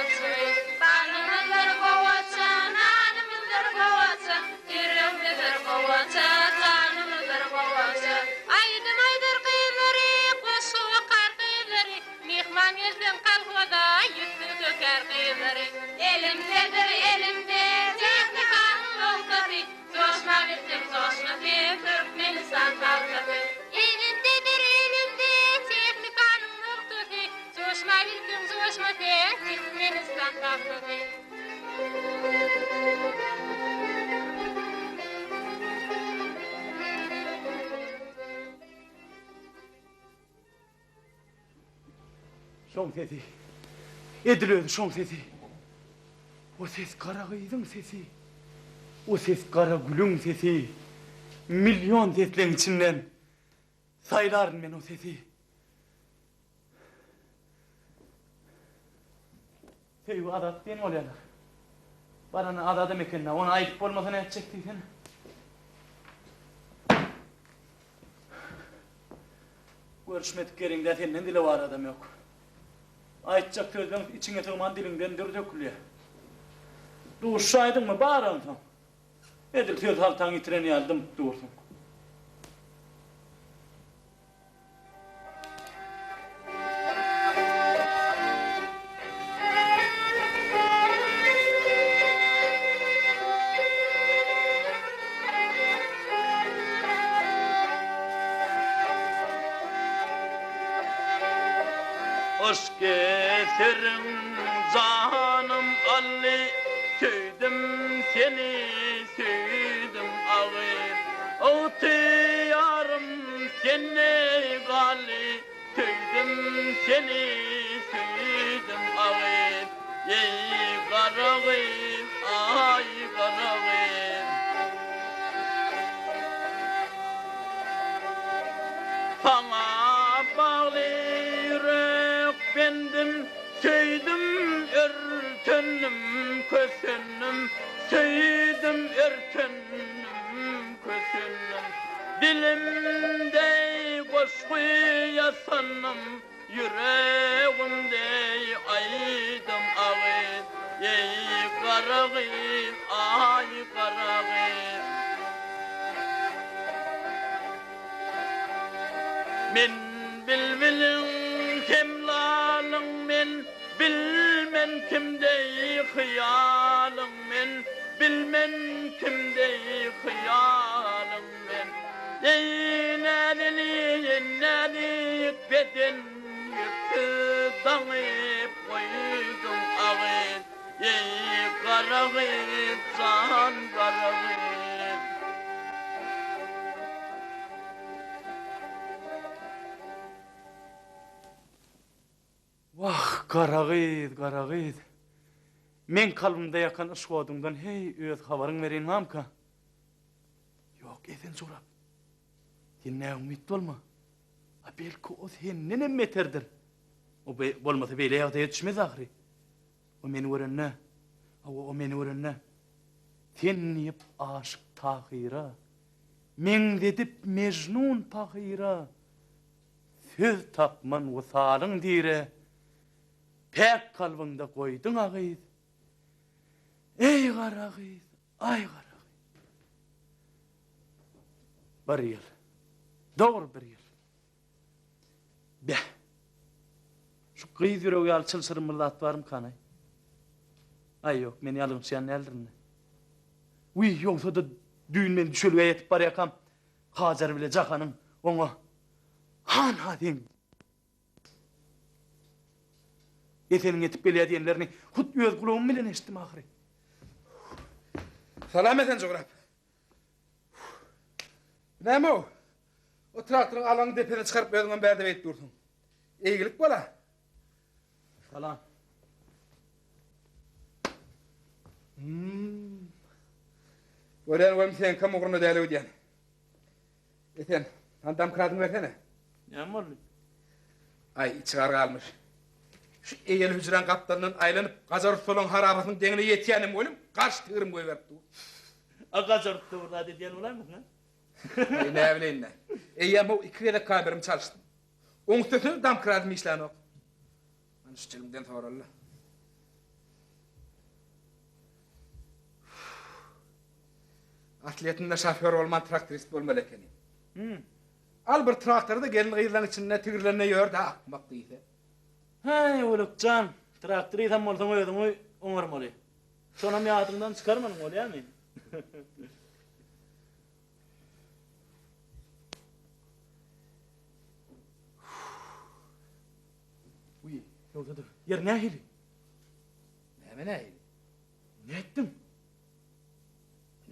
palçygy. Balymyzdyr gowaça, nanymyzdyr gowaça, Ýüregimizdir gowaça, janymyzdyr gowaça. Aýdym aýdar gyzlary, goşgy okar gyzlary, Myhman gelseň kolhoza, ýüzsüz söker gyzlary. Elimdedir elimde tehnikanyň nogtasy, Joşma bilseň joşma sen Türkmenistan pagtasy. Elimdedir elimde tehnikanyň nogtasy, Joşma bilseň joşma sen Türkmenistan pagtasy. Şoň sesi. Edil özi şoň sesi. O ses gara gyzyň sesi. O ses gara gülüň sesi. Million sesleň içinden saýlaryn men o sesi. Söýgi azat diýen bolýarlar. Barany azadam eken-dä, ony aýdyp bolmasa nätjek diýsene. Görüşmedik ýeriňde senden dilewar adam ýok. Aýtjak sözleň içiňe sygman diliňden dür dökülýär. Duşaýdyňmy bar onsoň. Edil söz haltaňy ýitiren ýaly dymyp dursuň. Yşk eseriň janym aldy, Söýdüm seni, söýdüm agy. Ygtyýarym sende galdy, Söýdüm seni, söýdüm agy. Eý, gara gyz, aý, gara gyz. Saňa bagly ýürek bendim, Söýdüm, örtendim, kösendim, Söýdüm, örtendim, kösendim. Dilimde goşgy ýasandym, Ýüregimde aýdym agyz. Eý, gara gyz, aý, gara gyz. Men bilbiliň hem lalyň men, Bilmen kimdeý hyýalyň men, Bilmen kimdeý hyýalyň men. Eý, näzenin, näzik beden, Ýüpsiz daňyp goýduň agyz. Eý, gara gyz, jan gara gyz. Wah, gara gyz, gara gyz. Meň kalbymda ýakan yşk oduňdan heý, öz habaryň berin mamka? Ýok, Esen jorap. Sen näumyt bolma. A belki o sendenem beterdir. O bolmasa beýle ýagdaýa düşmez ahyry. O meni görende, hawa, o meni görende, sen diýip aşyk Tahyra, meňzedip Mejnun pahyra, Söz tapman wysalyň dire, Päk kalbyňda goýduň a gyz. Eý gara gyz, aý gara gyz. Bir ýyl. Dogry bir ýyl. Beh. Şu gyz ýüregi ýaly çylşyrym bir zat barmykanaý? Aý ýok, men ýalňyşýan däldirin. Wiý, ýogsa-da düýn men düşelgä ýetip barýarkam, Hajar bile Jahanyň oňa, Han-ha seň Eseniň ýetip gelýär diýenlerini hut öz gulagym bilen eşitdim ahyry. Salam Esen jograp. Bu näme-ow? O traktoryň alaňy depesine çykaryp özüňem bärde beýdip dursuň. Eýgilik bol-a. Salam. Hmm. Görýän welin seňkem ugruna däl öýdýän. Esen, han domkradyňy bersene. Näme boldy? Aý, içi gar galmyş. Şu eýeli hüjräň gapdalyndan aýlanyp, Gajar ussalaň harabasynyň deňine ýetýänem welin, garşy tigrim goýberip dur. A Gajar ussa bir zat edýän bolaýmasyn, a? Aý, näbileýin-dä. Eýýäm-how iki gezek kamerimi çalyşdym. Oň üstesine-de domkradym işlänok. Hany şu jigimden soraly-la. Aslyýetinde şofýor bolman traktorist bolmaly ekeni. Al bir traktory-da gelin-gyzlaň içinde tigirlende ýör-dä akmak diýse. Häý, Öwlek jan, traktorisam bolsaň özüňi oňarmaly. Şonam ýadyňdan çykarmanyň bolýamy? Wiý, ýogsa-da, ýer nähili? Näme nähili? Nätdiň?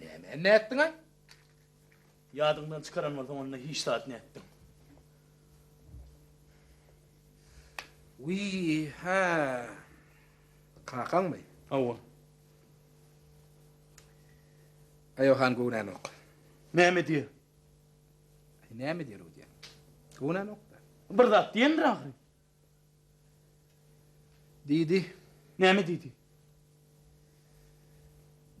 Näme nätdiň-aý? Ýadyňdan çykaran bolsaň onda hiç zat nätdiň? Wiý, hä. Kakaňmy? Hawa. Aý, o han göwnänok. Näme diýer? Aý, näme diýer o diýen. Göwnänok-da. Bir zat diýendir ahyry. Diýdi. Näme diýdi?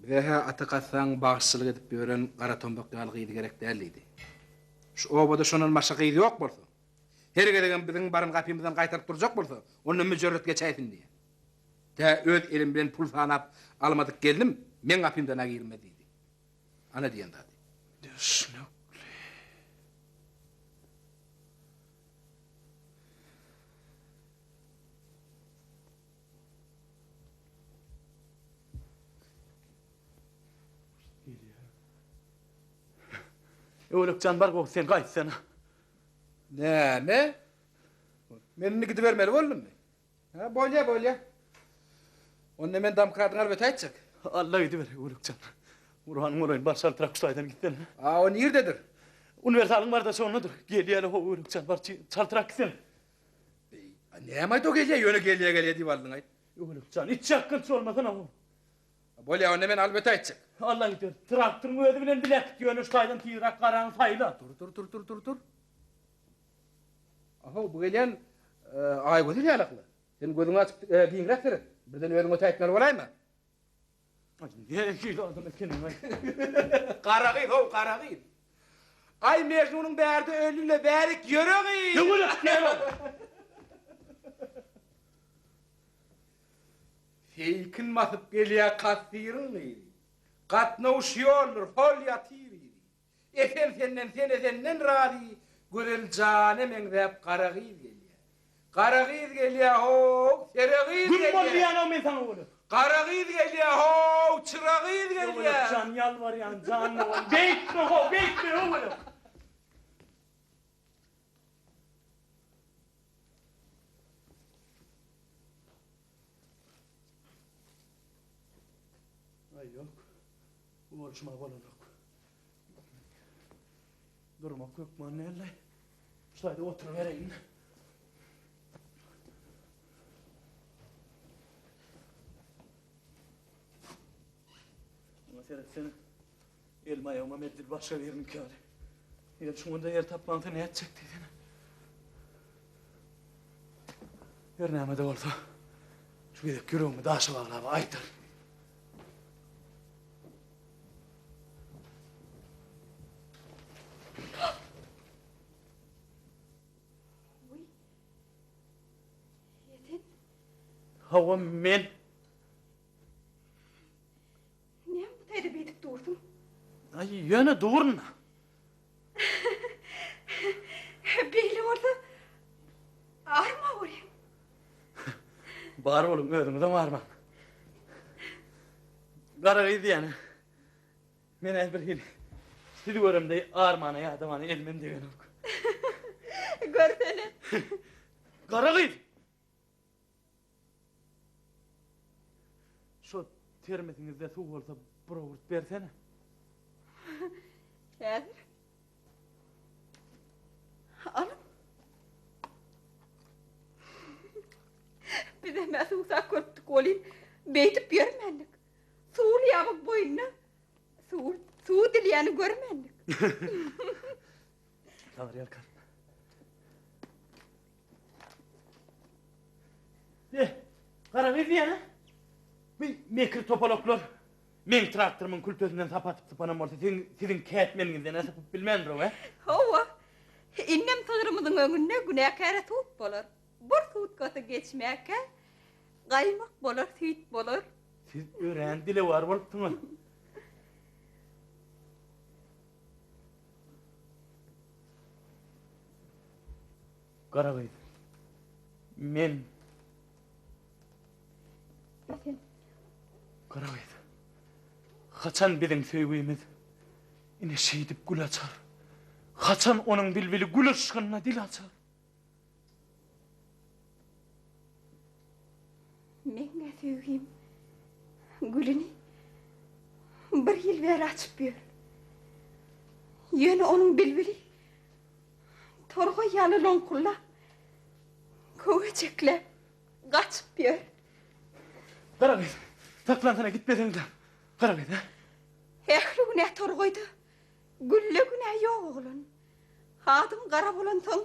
Bize-hä ata kassaň bagşyçylyk edip ýören gara tombak ýaly gyz gerek däl diýdi. Şu obada şondan başga gyz ýok bolsa, her gezegem biziň baran gapymyzdan gaýtaryp durjak bolsa, onda müjerret geçäýsin diýýär. Tä öz elim bilen pul sanap almadyk gelnim meň gapymdan-a girmez diýdi. Ana diýen zady. Düşnükli. Öwlek jan bar gowy sen gaýtsana. Näme? Men indi gidibermeli boldummy? Hä, bolýa, bolýa. Onda men domkradyňy alyp ötäýtjek. Alla gidiber, Öwlek jan. Gurbanyň bolaýyn, bar çaltrak şu taýdan gitsene. A, o nirdedir? Uniwersalyň barda şondadyr. Gelýäle ho Öwlek jan, bar çaltrak gitsene. Beý, a näme aýt o gelýä, ýöne gelýä gelýä diýip aldyň-aý. Öwlek jan, içýakgynç bolmasana ho. Bolýa, onda men alyp ötäýtjek. Alla gider. Traktoryň özi bilen bile äkit, ýöne şu taýdan tizräk garaňy saýla. Dur, dur, dur, dur, dur, dur. Ahow, bu gelýän Aýgözel ýalakly. Sen gözüňi açyp giňräk seret. Birden özüň ötäýtmeli bolaýma. Nähili adam ekeniň-aý. Gara gyz, how, gara gyz. Aý, Mejnunyň bärde ölüne bärik ýöre gyz. Öwelek diýen ol. Seýkin basyp gelýär kassyryň gyzy. Gatnaw şu ýoldur, hol ýatyr yzy. Esen senden, sen Esenden razy, Gözel jana meňzäp gara gyz gelýär. Gara gyz gelýär, how, sere gyz Güm bol gelýär. diýýän-ow men saňa welin. Gara gyz gelýär, how, çyra gyz Öwelek gelýär. jan, ýalbarýan, jan dogan, beýtme, how, beýtme, öwelek. Aý, ýok. Bu bolşuma bolanok. Durmak hökman däl-le. Şu taýda oturybereýin. Muňa seretsene. Elim aýagymam edil başga biriniňki ýaly. Eger şuňa-da ýer tapmansa nätjek diýsene. Her näme-de bolsa, şu gezek ýüregimi daşa baglap aýdar. Wiý. Esen? Hawa, men. Näme bu taýda beýdip dursuň? Aý, ýöne durun. Beýle bolsa, arma welin. Bar boluň, özüňizem armaň. Gara gyz diýýäne. Men-ä birhili sizi göremde armana ýadamana elimem degenok. Görsene. Gara gyz! Şo termesiňizde suw bolsa bir owurt bersene. Häzir. Alyň. Bizem-ä suwsap görüpdik welin, beýdip ýörmändik. Suwly ýabyň boýunda suw, suw dilýäni görmändik. Sabyr ýalkasyn. Eh, gara gyz diýýän-ä? Bu mekir topalaklar meň traktorymyň kültesinden sap atyp sypanam bolsa, siziň, siziň kätmeniňizden-ä sypyp bilmändir-ow, ä? Hawa, indem sygrymyzyň öňünde günäkäre sud bolar. Bir sutkasy geçmäkä, gaýmak bolar, süýt bolar. Siz örän dilewar bolupsyňyz. Gara gyz. Men. Esen. Gara gyz. Haçan biziň söýgimiz ine şeýdip gül açar? Haçan onuň bilbili gül yşgynda dil açar? Meň-ä söýgim gülüni bir ýyl bäri açyp ýör. Ýöne onuň bilbili torgaý ýaly loňkullap, köwejekläp gaçyp ýör. Gara gyz, saklansana gitmeseň-de. Gara gyz, hä? Ähli günä torgaýda, gülde günä ýok oglan. Adyň gara bolansoň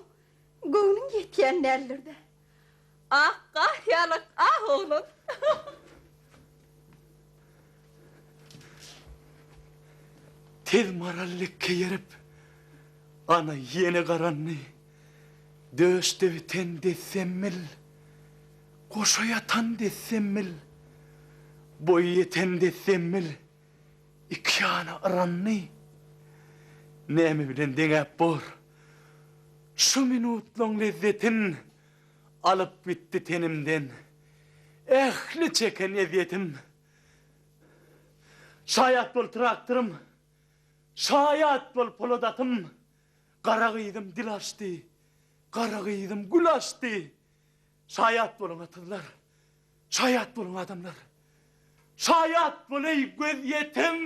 göwnüň ýetýän däldir-dä. Ak gar ýalak ah oglan. Tez maral lekge ýerip, ana ýene garandy. Döşde biten dessemmil, goşa ýatan dessemmil, boýy ýeten dessemmil iki ýana yrandy. Näme bilen deňäp bor? Şu minutlaň lezzetin alyp gitdi tenimden ähli çeken ezýetim. Şaýat bol traktorym, şaýat bol polat atym, gara gyzym dil açdy, gara gyzym gül açdy. Şaýat boluň atyzlar, şaýat boluň adamlar, şaýat bol eý gözýetim!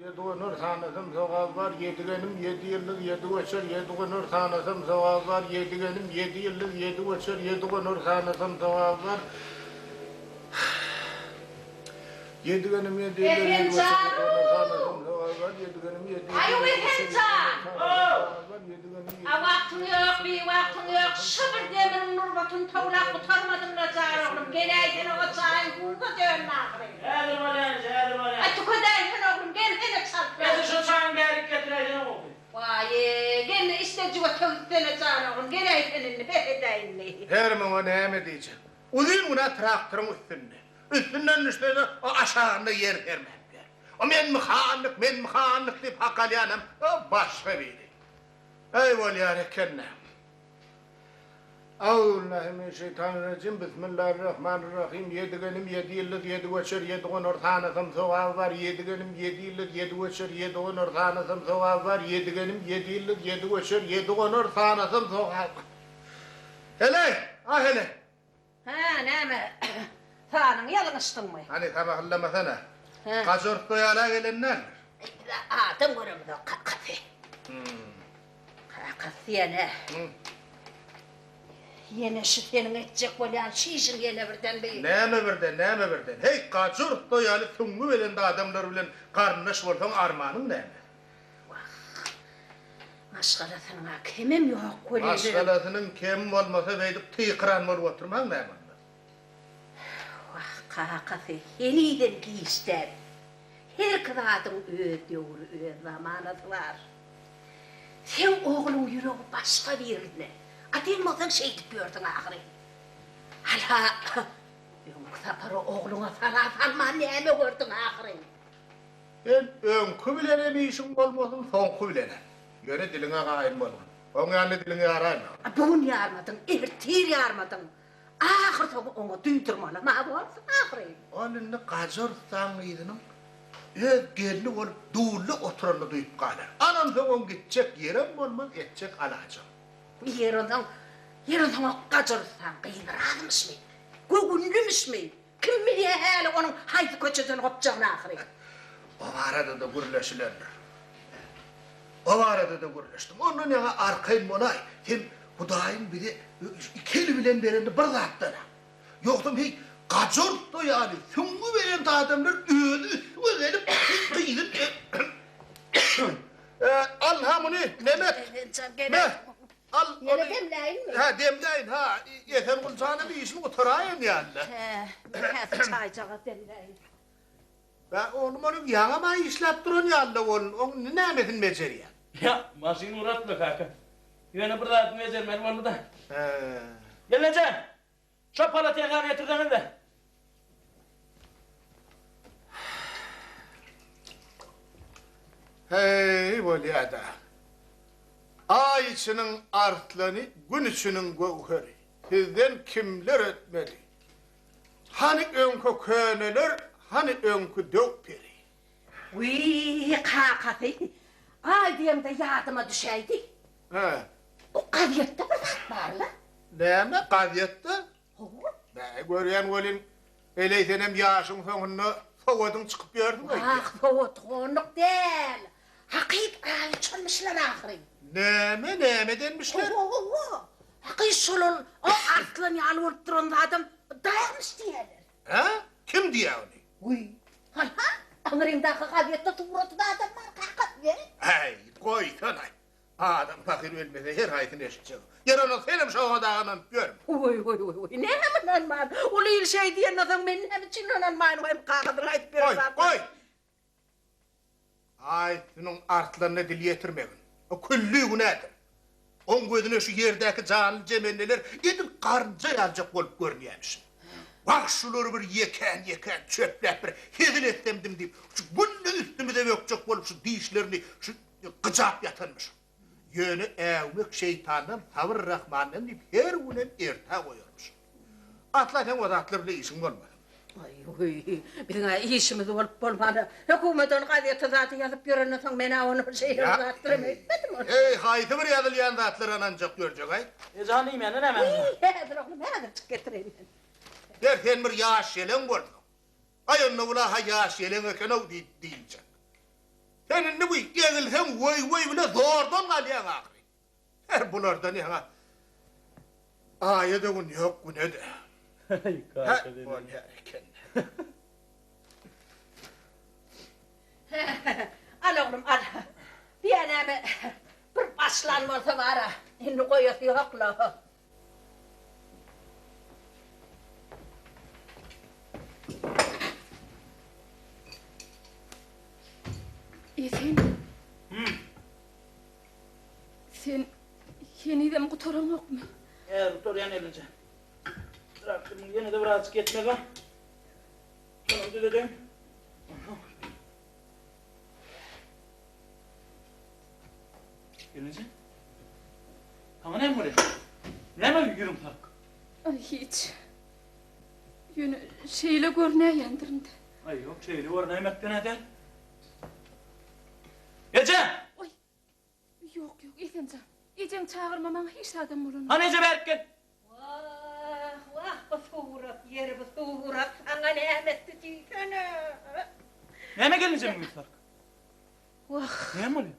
Ýedi göçer, ýedi gonar, sanasam sogaby bar, Ýedigenim, ýedi ýyldyz, ýedi göçer, ýedi gonar, sanasam sogaby bar, Ýedigenim, ýedi ýyldyz, ýedi göçer, ýedi gonar, sanasam sogaby bar, Ýedigenim, ýedi ýyldyz, ýedi göçer, ýedi gonar, sanasam sogaby bar, Ýedigenim, ýedi ýyldyz, ýedi göçer, ýedi gonar, sanasam sogaby bar, Ýedigenim, ýedi A wagtyň ýok, biwagtyň ýok, şo bir demiriň nurbatyny towlap gutarmadyň-la jan oglum, geläýsene o çaýyň guga döndi ahyry. Häzir bolýan eje, häzir bolýan. Aý tükedäýsene oglum, gelsene çaltrak. Eje şo çaýyň bärik getiräýsene gowy. Waý, gelne içde-jüwe töwütsene jan oglum, geläýsene indi, bes edäý indi. Her muňa näme diýjek. Uzyn gün-ä traktoryň üstünde. Üstünden düşse-de, o aşagynda ýer sermäp ýör. O menmi hanlyk, menmi hanlyk diýip hak alýanam o başga biri. Äý bolýar eken-dä. Auzubillahiminşeýtanirrajim Bismillahirrahmanirrahim Ýedigenim ýedi ýyldyz ýedi göçer ýedi gonar sanasam sogaby bar Ýedigenim ýedi ýyldyz ýedi göçer ýedi gonar sanasam sogaby bar Ýedigenim ýedi ýyldyz ýedi göçer ýedi gonar sanasam sogaby bar Heleý! A heleý! Hä, näme, sanyňy ýalňyşdyňmy? Hany, samahyllamasana. Hä. Gajortda ýala gelen däldir. Biz-ä adam göremizok, kakasy. Kakasy diýen-ä. Ýene şu seniň etjek bolýan şu işiň ýene birden bir. Näme birden, näme birden? Heý, Gajortda ýaly süňňi belent adamlar bilen garyndaş bolsaň armanyň näme? Wah, maşgalasynyň-a kemem ýok welin. Maşgalasynyň kemi bolmasa beýdip tykyran bolup oturmaň näme onda? Wah, kakasy, henizem giç däl. Herki zadyň öz döwri, öz zamanasy bar. Seň ogluň ýüregi başga birinde. A sen bolsaň şeýdip ýörsüň ahyry. Hala, öňki sapar ogluňa sala salman näme gördüň ahyry? Sen öňki bilenem işiň bolmasyn, soňky bilenem. Ýöne diliňe gaýym bolgun. Oň ýanynda diliňi ýaraýma. A bu gün ýarmadyň, ertir ýarmadyň. Ahyrsoňy oňa duýdurmalam-a borsuň ahyry. Ol indi gajar ussaň gyzynyň öz gelni bolup dulda oturanyny duýup galar. Anam soň oň gitjek ýerem bolmaz, etjek alajam. Ýer onsoň, ýer onsoň o gajar ussaň gyzy razymyşmy? Göwünlimişmi? Kim bilýär häli onuň haýsy köçeden gopjagyny ahyry. O barada-da gürleşilendir. O barada-da gürleşdim. Ondan ýaňa arkaýyn bolaý. Sen Hudaýyň bize iki eli bilen berenini bir zatdan-a. Ýogsam heý, gajartda ýaly süňňi belent adamlar özi üstüňe gelip, gyzyny Al-ha muny, Memet! Me! hä, demläýin, hä, Esengul janam işini gutaraýan ýaly-da. Hä, men häzir çaýjagaz demläýin. Bä, oglum, onuň ýaňam-a işläp duran ýaly-da ol, oň indi nämesini bejerýäň? Ýa, maşyn ugratma, kaka. Ýöne bir zadyny bejermeli boldy-da. Hä. Gelneje, şo polotençany getirseňiz-le. Heý, bolýa-da. Aý içiniň arslany, gün içiniň göwheri. Sizden kimler ötmeli? Hany öňki köneler, hany öňki döw peri? Wiý, kakasy, aý diýemde ýadyma düşäýdi. Hä. Bu gazetde bir zat bar-la. Näme, gazetde? Hawa. Bäý, görýän welin, heleý senem ýaşyň soňunda sowadyň çykyp ýörsüň öýdýän. Wah, sowathanlyk däl. Hakyt aý uçanmyşlar ahyry. Näme, näme edenmişler? Hawa, hawa. Hakyt şol ol, o arslan ýaly bolup duran zadam dagmyş diýýärler. Hä? Kim diýýär ony? Wiý, hanha, aňryňdaky gazetde suraty zadam bar, kaka, seret. Äý, goýsana. Adam pahyr ölmese her haýsyny eşitjek. Ýeri onda senem şoňa dagy ynanyp ýörme. Wiý, wiý, wiý, wiý, näme ynanman? Uly il şeý diýenden soň men näme üçin ynanmaýyn, hem kakasynyň aýdyp beren Goý, zatlary. goý! Aý, şunuň arslanyna dil ýetirmegin. O külli günädir. Oň gözüne şu ýerdäki janly-jemendeler edil garynja ýaljak bolup görünýämişin. Wah, şulary bir ýekän-ýekän çöpläp bir hezil etsemdim diýip, şu günde üstümize bökjek bolup şu dişlerini şu gyjap ýatanmyş. Ýöne äwmek şeýtandan, sabyr Rahmandan diýip her günem ertä goýarmyş. Asla seň o zatlar bilen işiň bolmasyn. Aý-wiý, biziň-ä işimiz bolup bolmana, hökümet ony gazete zady ýazyp ýörenden soň men-ä ony bir şeýle bir zatlaram öýtmedim ony. Eý, haýsy bir ýazylýan zatlara ynanjak ýörjek-aý? Eje hany iýmäne näme? Wiý, häzir oglum, häzirjik getireýin men. Ger sen bir ýaş ýeleň bolsaň. Aý onda bula-ha ýaş ýeleň eken-ow diýip diýiljek. Sen indi bu egilseň weý-weý bile zordan galýaň ahyry. Her bulardan ýaňa Aýa-da gün ýok, güne-de. Aý, Hä, kaka seni. bolýar eken. Al oglum, al. Diýä näme, bir başlan bolsa bar-a, indi goýasy ýok-la. Esen. Sen henizem gutaraňokmy? Häzir gutarýan elinje. Traktorymyň ýene-de birazjyk ýetmezi bar. Şonam düzedeýin. Gelneje. Saňa näme bolýar? Näme ýüzüň saryk? Aý hiç. Ýöne şeýle görünäýendirin-dä. Aý ýok, şeýle görünäýmekden-ä däl. Eje! Oý, ýok, ýok, Esenjan. Ejeň çagyrma maňa hiç zadam bolanok. Hany eje bärik gel. Wah, wah, bu surat, ýeri bu surat saňa näme etdi diýsene. Näme gelnejemiň ýüzi saryk? Wah. Näme bolýar?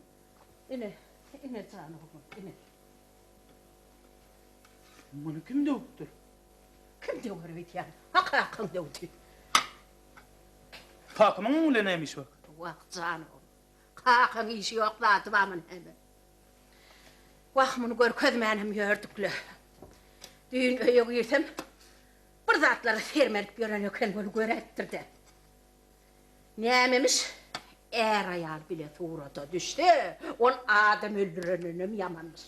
Ine, ine jan oglum, ine. Muny kim döwüpdir? Kim döwer öýdýäň? Ha kakaň döwdi. Kakamyň muň bilen näme işi bar? Wah, jan oglum. Kakaň işi ýok zady barmy näme? Wah, muny görkezmänem ýördük-le. Düýn öýe girsem, bir zatlara sermenip ýören eken weli göräýipdir-dä. Nämemiş, är-aýal bile surata düşse, ol adam öldürendenem ýamanmyş.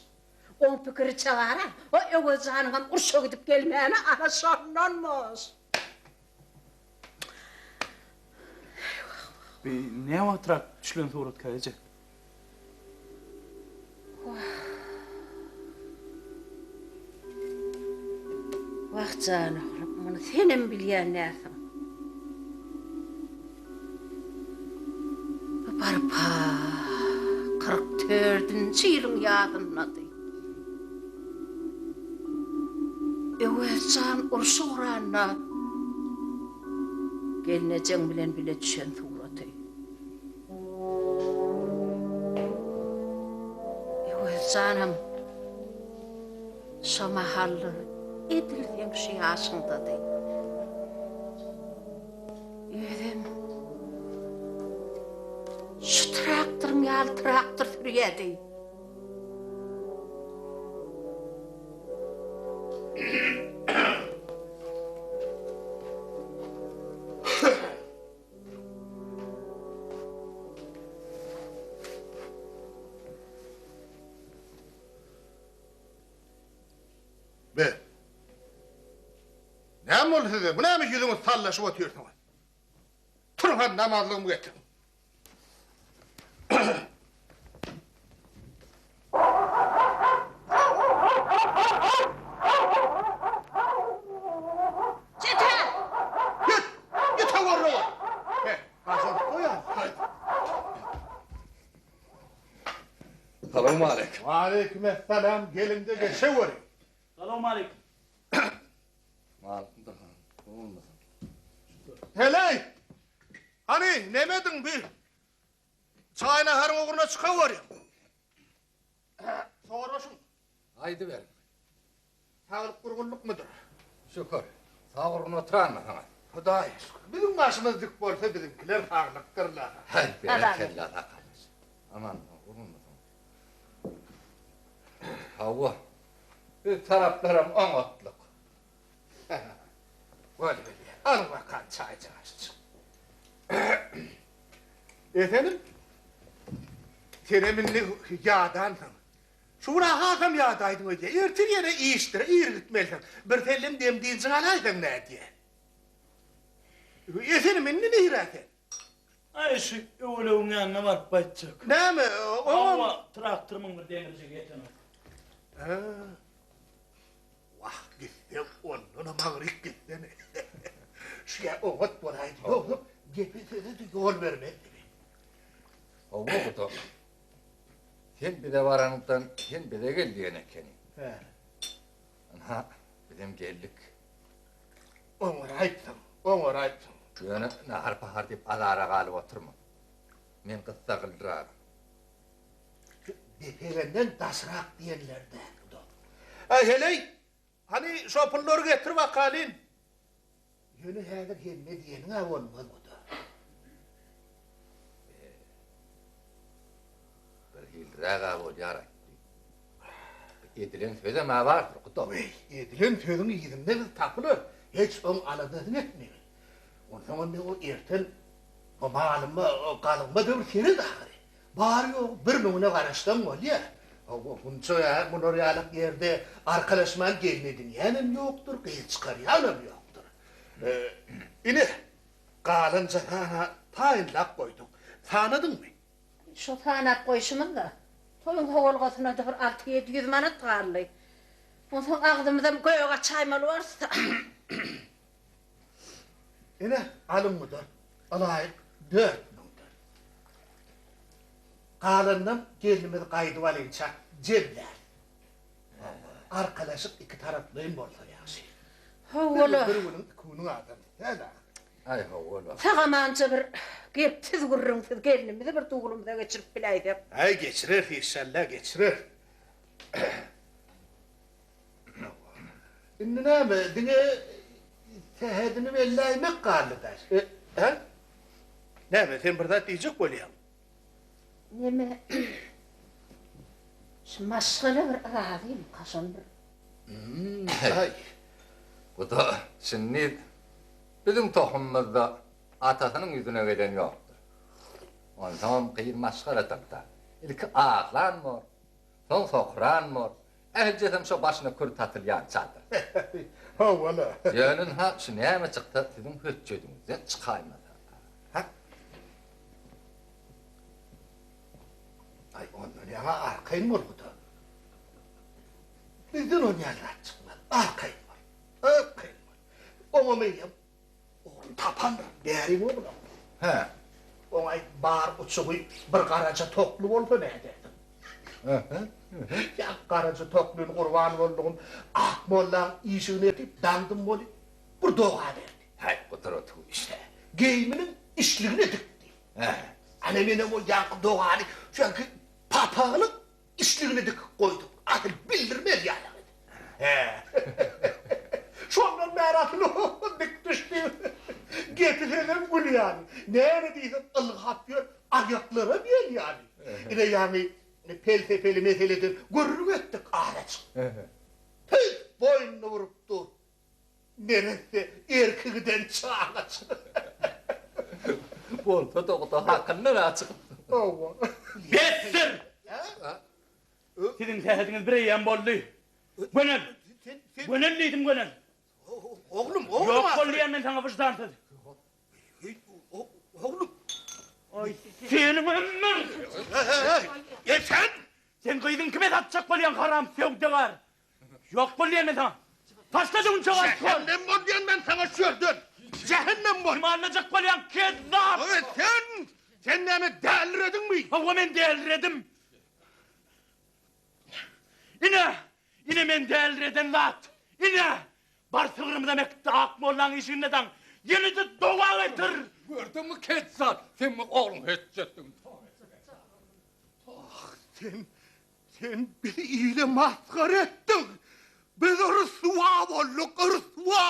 Oň pikiriçe gara, o Öwez janyňam urşa gidip gelmäni ana şondanmyş. Bi nä wagtrak düşülen suratka eje? Wah jan oglum, muny senem bilýän dälsiň. Bu baryp-ha 40 dördünji ýylyň ýazyndady. Öwez jan urşa ugranda gelnejeň bilen bile düşen suraty. Öwez janam şo mahallar edil seň şu ýaşyňdady. Özem şu traktoryň ýaly traktor sürýärdi. Näme boldy size? Bu näme ýüzüňiz sallaşyp otyrsyňyz? Turuň hany namazlygymy getiriň. Çete! Git! Git habarly bol! He, gaçaryp goýar. Salowmaleýkim. Waleýkim essalam, geliň-de geçeweriň. Salowmaleýkim. Heleý! Hany, nemediň bi? Çaý-naharyň ugruna çykawerýäň. Soraşyň. Aýdyberiň. Saglyk-gurgunlykmydyr? Şükür. Sag-gurgun oturanmysyňyz? Hudaýa şükür. Biziň başymyz dik bolsa, biziňkiler saglykdyrlar. Häý, berekella, gardaş. Aman-aman, gurgunmysyňyz? Hawa, biz taraplaram oňatlyk. Bolubilýär. Alyň bakan çaýjagaşjyk. Esenim, senem indi ýadansyň. Şu gün-ä hasam ýadaýdyň öýdýän. Ertir ýene işdir, ir gitmelisiň. Birsellem dem-dynjyňy alaýsaň nädýä? Esenim, indi nirä sen? Aý, şu öwelegiň ýanyna baryp gaýtjak. Näme, oňam. Hawa, traktorymyň bir demirjigi ýetenok. Hä. Wah, gitseň ondanam agyryk gitsene. Şu ýa oňat bolaýdy, ýogsam gepe-söze-de ýol bermezdi. Hawa, guda. Sen bize baranyňdan sen bize gel diýen ekeniň. Hä. Ynha, bizem geldik. Oňaraýypsyň, oňaraýypsyň. Ýöne nahar-pahar diýip azara galyp oturma. Men gyssaglyrak. Şu depegenden daşrak diýenler-dä, guda. Äý, heleý, hany şo pullary getir bakalyn. Ýöne häzir hemme diýeniň-ä bolmaz, guda. Birhiliräg-ä bolýar-aý. Edilen sözem-ä bardyr, guda. Weý, edilen sözüň yzynda biz tapylar, hiç oň aladasyny etmegin. Onsoňam men o erten o malyma, galyňyma-da bir seret ahyry. Bary-ýogy bir müňüne garaşsaň bolýar. Hawa, munça munar ýalak ýerde arkalaşman gelin edinýänem ýokdur, gyz çykarýanam ýokdur. Ine, galanja sana taýynlap goýduk. Sanadyňmy? Şo sanap goýşumyz-da, toýuň sowalgasyna-da bir 600-700 manat galdy. Onsoň agzymyzam gök açaýmaly bolarys-da. Ine, alyň bu-da, ylaýyk dört müňden. Galanynam gelnimiz gaýdyp alynça jemläris. Arkalaşyk ikitaraplaýyn bolsa ýagşy. Hawa-la. Bir günüň, iki günüň adamsy däl ahyry. Aý, hawa-la. Sag-amança bir gepsiz, gürrüňsiz gelnimizi bir dulumyza geçirip biläýsek. Aý, geçireris, işşalla, geçireris. Indi näme, diňe sähedini belläýmek galdy-da. Hä? Näme, sen bir zat diýjek bolýaň? Neme, şu maşgala bir razymyka, şony bir. Aý, bu-da şindi biziň tohumymyzda atasynyň ýüzüne gelen ýokdur. Onsoňam gyz maşgaladyr-da. Ilki aglan bor, soň sokran bor, Ählijesem şo başyna kürt atylýan çadyr. Hawa-la. Ýöne ynha şu näme çyksa siziň hötjediňizden çykaýmasa. Hä? Aý, ondan ýaňa arkaýyn bol, guda. Bizden onýan zat çykmaz. Arkaýyn bol. Arkaýyn bol. Oňa meýem Ogluny tapandyr, bäriň oglam. Hä. Oňa aýt, bar uçugy bir garaja tokly bolsa nädersiň? Ýa garaja toklyny gurban boldugym, Akmollaň işigine eltip daňdym weli, bir doga berdi. Häý, gudraty güýçli. Geýiminiň içligine dikdi. Hä. Ana menem o ýaňky dogany şoňky papagynyň Içligini dikip goýdum. Asyl bildirmez ýaly edip. Hä. Şondan bäri asyl dik düşdi. Gepi sözem gül ýaly. Näme diýseň ylgap ýör, aýaklaram ýel ýaly. Ine ýaňy pelsepeli meseleden gürrüň etdik azajyk. Tüýs boýnuny burup dur. Neresse erki giden çagaçyk. Bolsa-da guda hakyndan-a çykypdyr. Hawa. Besdir! Siziň sähediňiz bireýýäm boldy. Gönel! Gönel diýdim, gönel! Oglum, oglum Ýok bol diýýän men saňa wyždansyz. Oglum. Aý, seniň ömür. Esen! Sen gyzyň kime satjak bolýaň haram söwdagär. Ýok bol diýýän men saňa. Taşla düwünçegi aýt bol. Jähennem bol diýen men saňa şu ýerden. Jähennem bol. Kim aldajak bolýaň kezzap. Esen! Sen näme dälirediňmi? Hawa men däliredim. Ine! Ine men dälireden zat! Ine! Bar sygrymyzam ekdi ak mollaň işiginde daň! Ýene-de doga getir! Gördüňmi kezzap, sen bu ogluň hötjetdigini Ah, sen, sen bizi ile masgara etdiň! Biz ryswa bolduk, ryswa!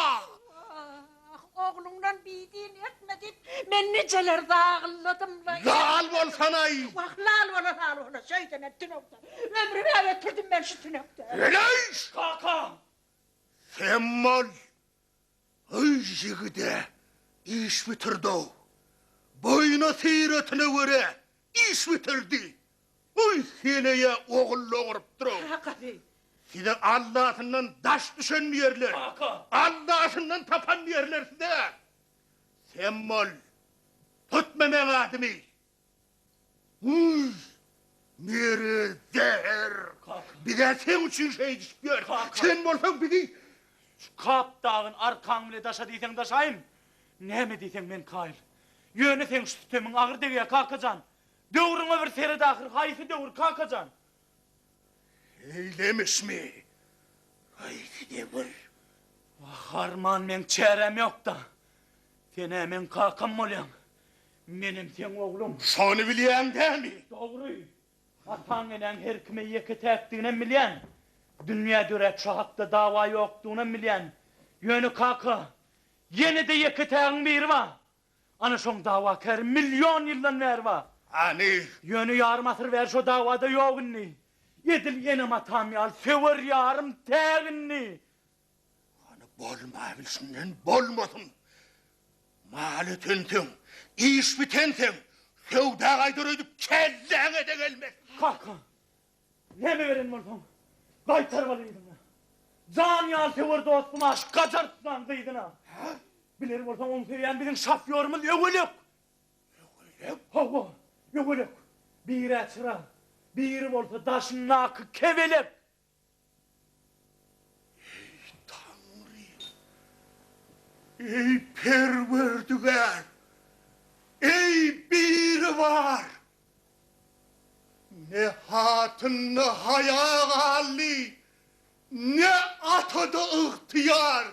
Ah, ogluňdan bidin etme diýip, men nijeler zagylladym-la. Lal bolsanaý! Wah, lal bola, lal bola, şeýdenem tünekde. Ömrüm-ä ötürdim men şu tünekde. Heleý! Kaka! Sem bol! Öý ýigide iş bitirdi-ow. Boýuna-syratyna görä iş bitirdi. Goý heleýe ogul dogurypdyr-ow. Kakasy. Size Allasyndan daş düşen diýerler. Kaka. Allasyndan tapan diýerler size. Sem bol. Tutma meň adymy. Uý, mere zäher. Kaka. Biz-ä seň üçin şeýdişip ýörüs. Kaka. Sen bolsaň bizi Şu kap dagyn arkaň bile daşa diýseň daşaýyn. Näme diýseň men kaýyl. Ýöne seň şu sütemiň agyr degýär kaka jan. Döwrüňe bir seret ahyr, haýsy döwür kaka jan? Eýlemişmi? Haýsy döwür? Wah, arman meň çäräm ýok-da. Sen-ä meň kakam bolýaň. Menem seň ogluň. Şony bilýäň dämi? Dogry. Ataň-enäň her kime ýeke-täkdiginem bilýän. Dünýä döräp şo hakda dawa ýokdugynam bilýän. Ýöne kaka, ýene-de ýeke-tägiň biri bar. Ana şoň dawakäri million ýyldan bäri bar. Hany? Ýöne ýarym asyr bäri şo dawada ýok indi. Edil enem-atam ýaly söwer ýarym täk indi. Hany bolmabilşinden bolmasyn. Mal ötenseň, iş bitenseň, söwda gaýdar öýdüp kelläňe-de gelmez. Kaka, Näme beren bolsaň, gaýtaryp al yzyna. Jan ýaly söwer dostum aşyk Gajarystan gyzyna. Hä? Biler bolsaň, oň söýýän biziň şofýorymyz Öwelek. Öwelek? Hawa, Öwelek. Bir-ä çyra, biri bolsa daşyndaky kebelek. Eý, Taňrym! Eý, Perwerdigär! Eý, Biribar! Ne hatynda haýa galdy, ne atada ygtyýar!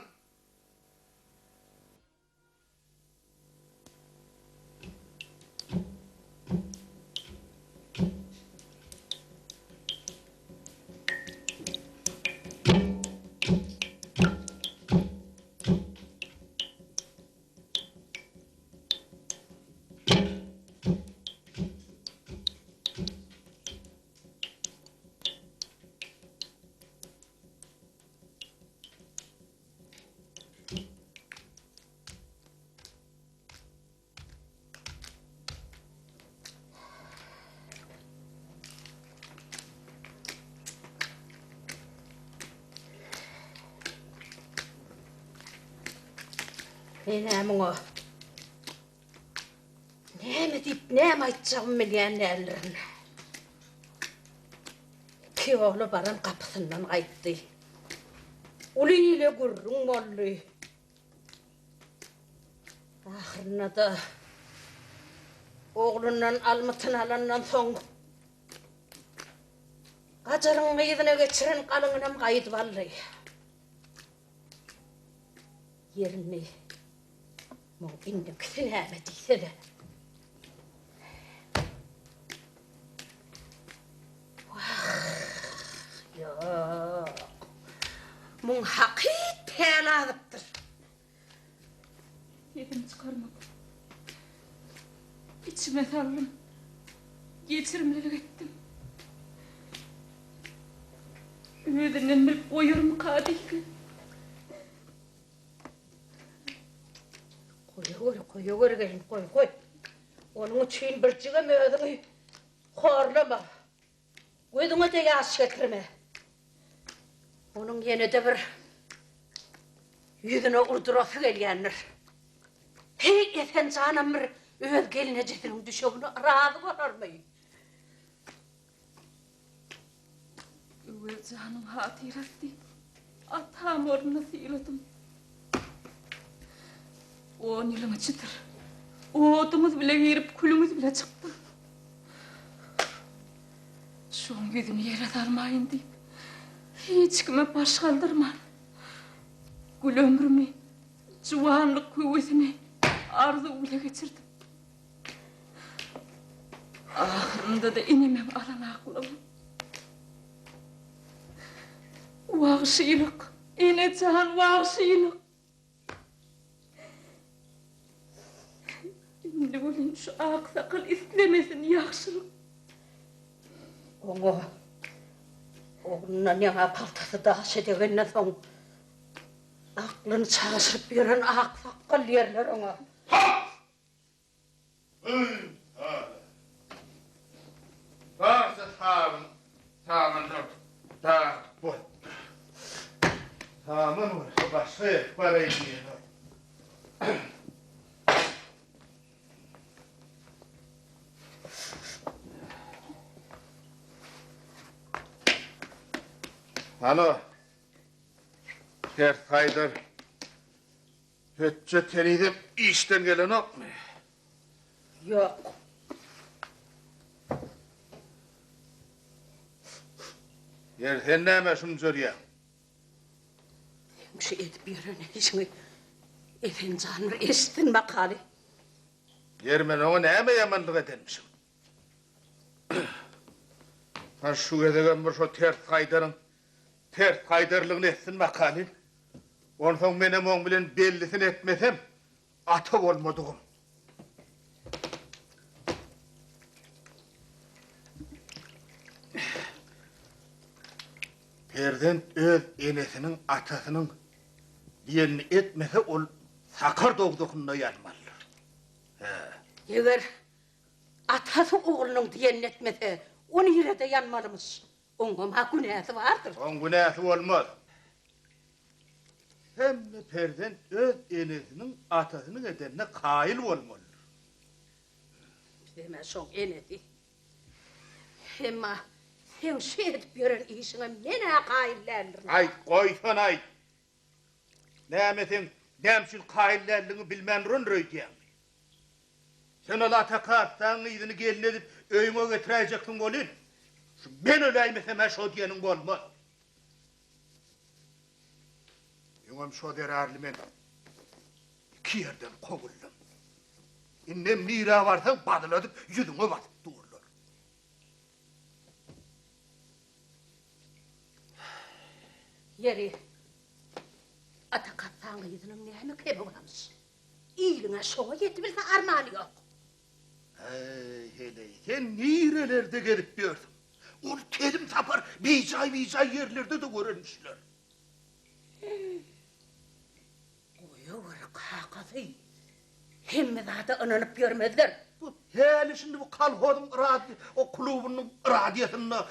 Men-ä muňa näme diýip, näme aýtjagymy bilýän däldirin. Iki ýola baran gapysyndan gaýtdy. Uly ile gürrüň boldy. Ahyrynda-da oglundan almytyny alandan soň Gajaryň gyzyna geçiren galyňynam gaýdyp aldy. Ýerini muň indikisi näme diýsene. Wah, ýok. Muň hakyt päli azypdyr. Sesimi çykarmadym. Içime saldym. Geçirimlilik etdim. Özünden bilip goýarmyka diýsem. Goýawer, goýawer gelin, goý, goý. Onuň üçin birjigem özüňi horlama. Gözüňe-de ýaş getirme. Onuň ýene-de bir. Ýüzüne urdurasy gelýändir. Heý, Esen janam bir öz gelnejesiniň düşegine razy bolarmy? Öwez janyň hatyrasy diýip, atam ornuna syladym. On ýylyň içidir. Oduňyz bile girip, külüňiz bile çykdym. Şoň ýüzüni ýere salmaýyn diýip, hiç kime baş galdyrman, gül ömrümi, juwanlyk höwesini arzuw bile geçirdim. Ahyrynda-da enemeň alan aklygym. Wagşylyk, ene jan, wagşylyk! Indi welin şu aksakal islemesin ýagşylyk. Oňa oglundan ýaňa paltasy daş edegenden soň aklyny çaşyryp ýören aksakgal diýerler oňa. Barça sabyn samanlar dagyp bolupdyr. Saman bolsa başga ýere baraýyn diýenok. Halo. Ters haýdar. Hötjet henizem işden gelenokmy? Ýok. Ýeri sen nämä şumjarýaň? Seň şu edip ýören işiňi Esen jan bir eşitsin bakaly. Ýeri men oňa näme ýamanlyk edenmişim? Ha şu gezegem bir şo ters gaýdaryň ters gaýdarlygyny etsin bakaly. Onsoň menem oň bilen bellisini etmesem, ata bolmadygym. Perzent öz enesiniň, atasynyň diýenini etmese, ol sakar dowzahynda ýanmalydyr. Hä. Eger atasy oglunyň diýenini etmese, o nirede ýanmalymyş? Oňam-a günäsi bardyr. Oň günäsi bolmaz. Hemme perzent öz enesiniň, atasynyň edenine kaýyl bolmalydyr. Bizem-ä şoň enesi. Emma seň şu edip ýören işiňe men-ä kaýyl däldirin. Aýt, goýsana-aýt. Näme seň näme üçin kaýyl däldigiňi bilmän durandyr öýdýäňmi? Sen ol Ata kassaň yzyny gelin edip öýüňe getiräýjeksiň welin, şu men öläýmesem-ä şo diýeniň bolmaz. Öňem şo zerarly men iki ýerden kowuldym. Indem nirä barsaň bazyladyp ýüzüňe basyp durlar. Ýeri, Ata kassaň gyzynyň näme kemi barmyş? Iliň-ä şoňa ýetibilse armany ýok. Äý, heleý, sen nirelerde gezip ýörsüň? Ony telim sapar bijaý-bijaý ýerlerde-de görenmişler. Goýawer, kakasy. Hemme zada ynanyp ýörmezler. Bu häli-şindi bu kolhozyň radio, o klubunyň radiosynda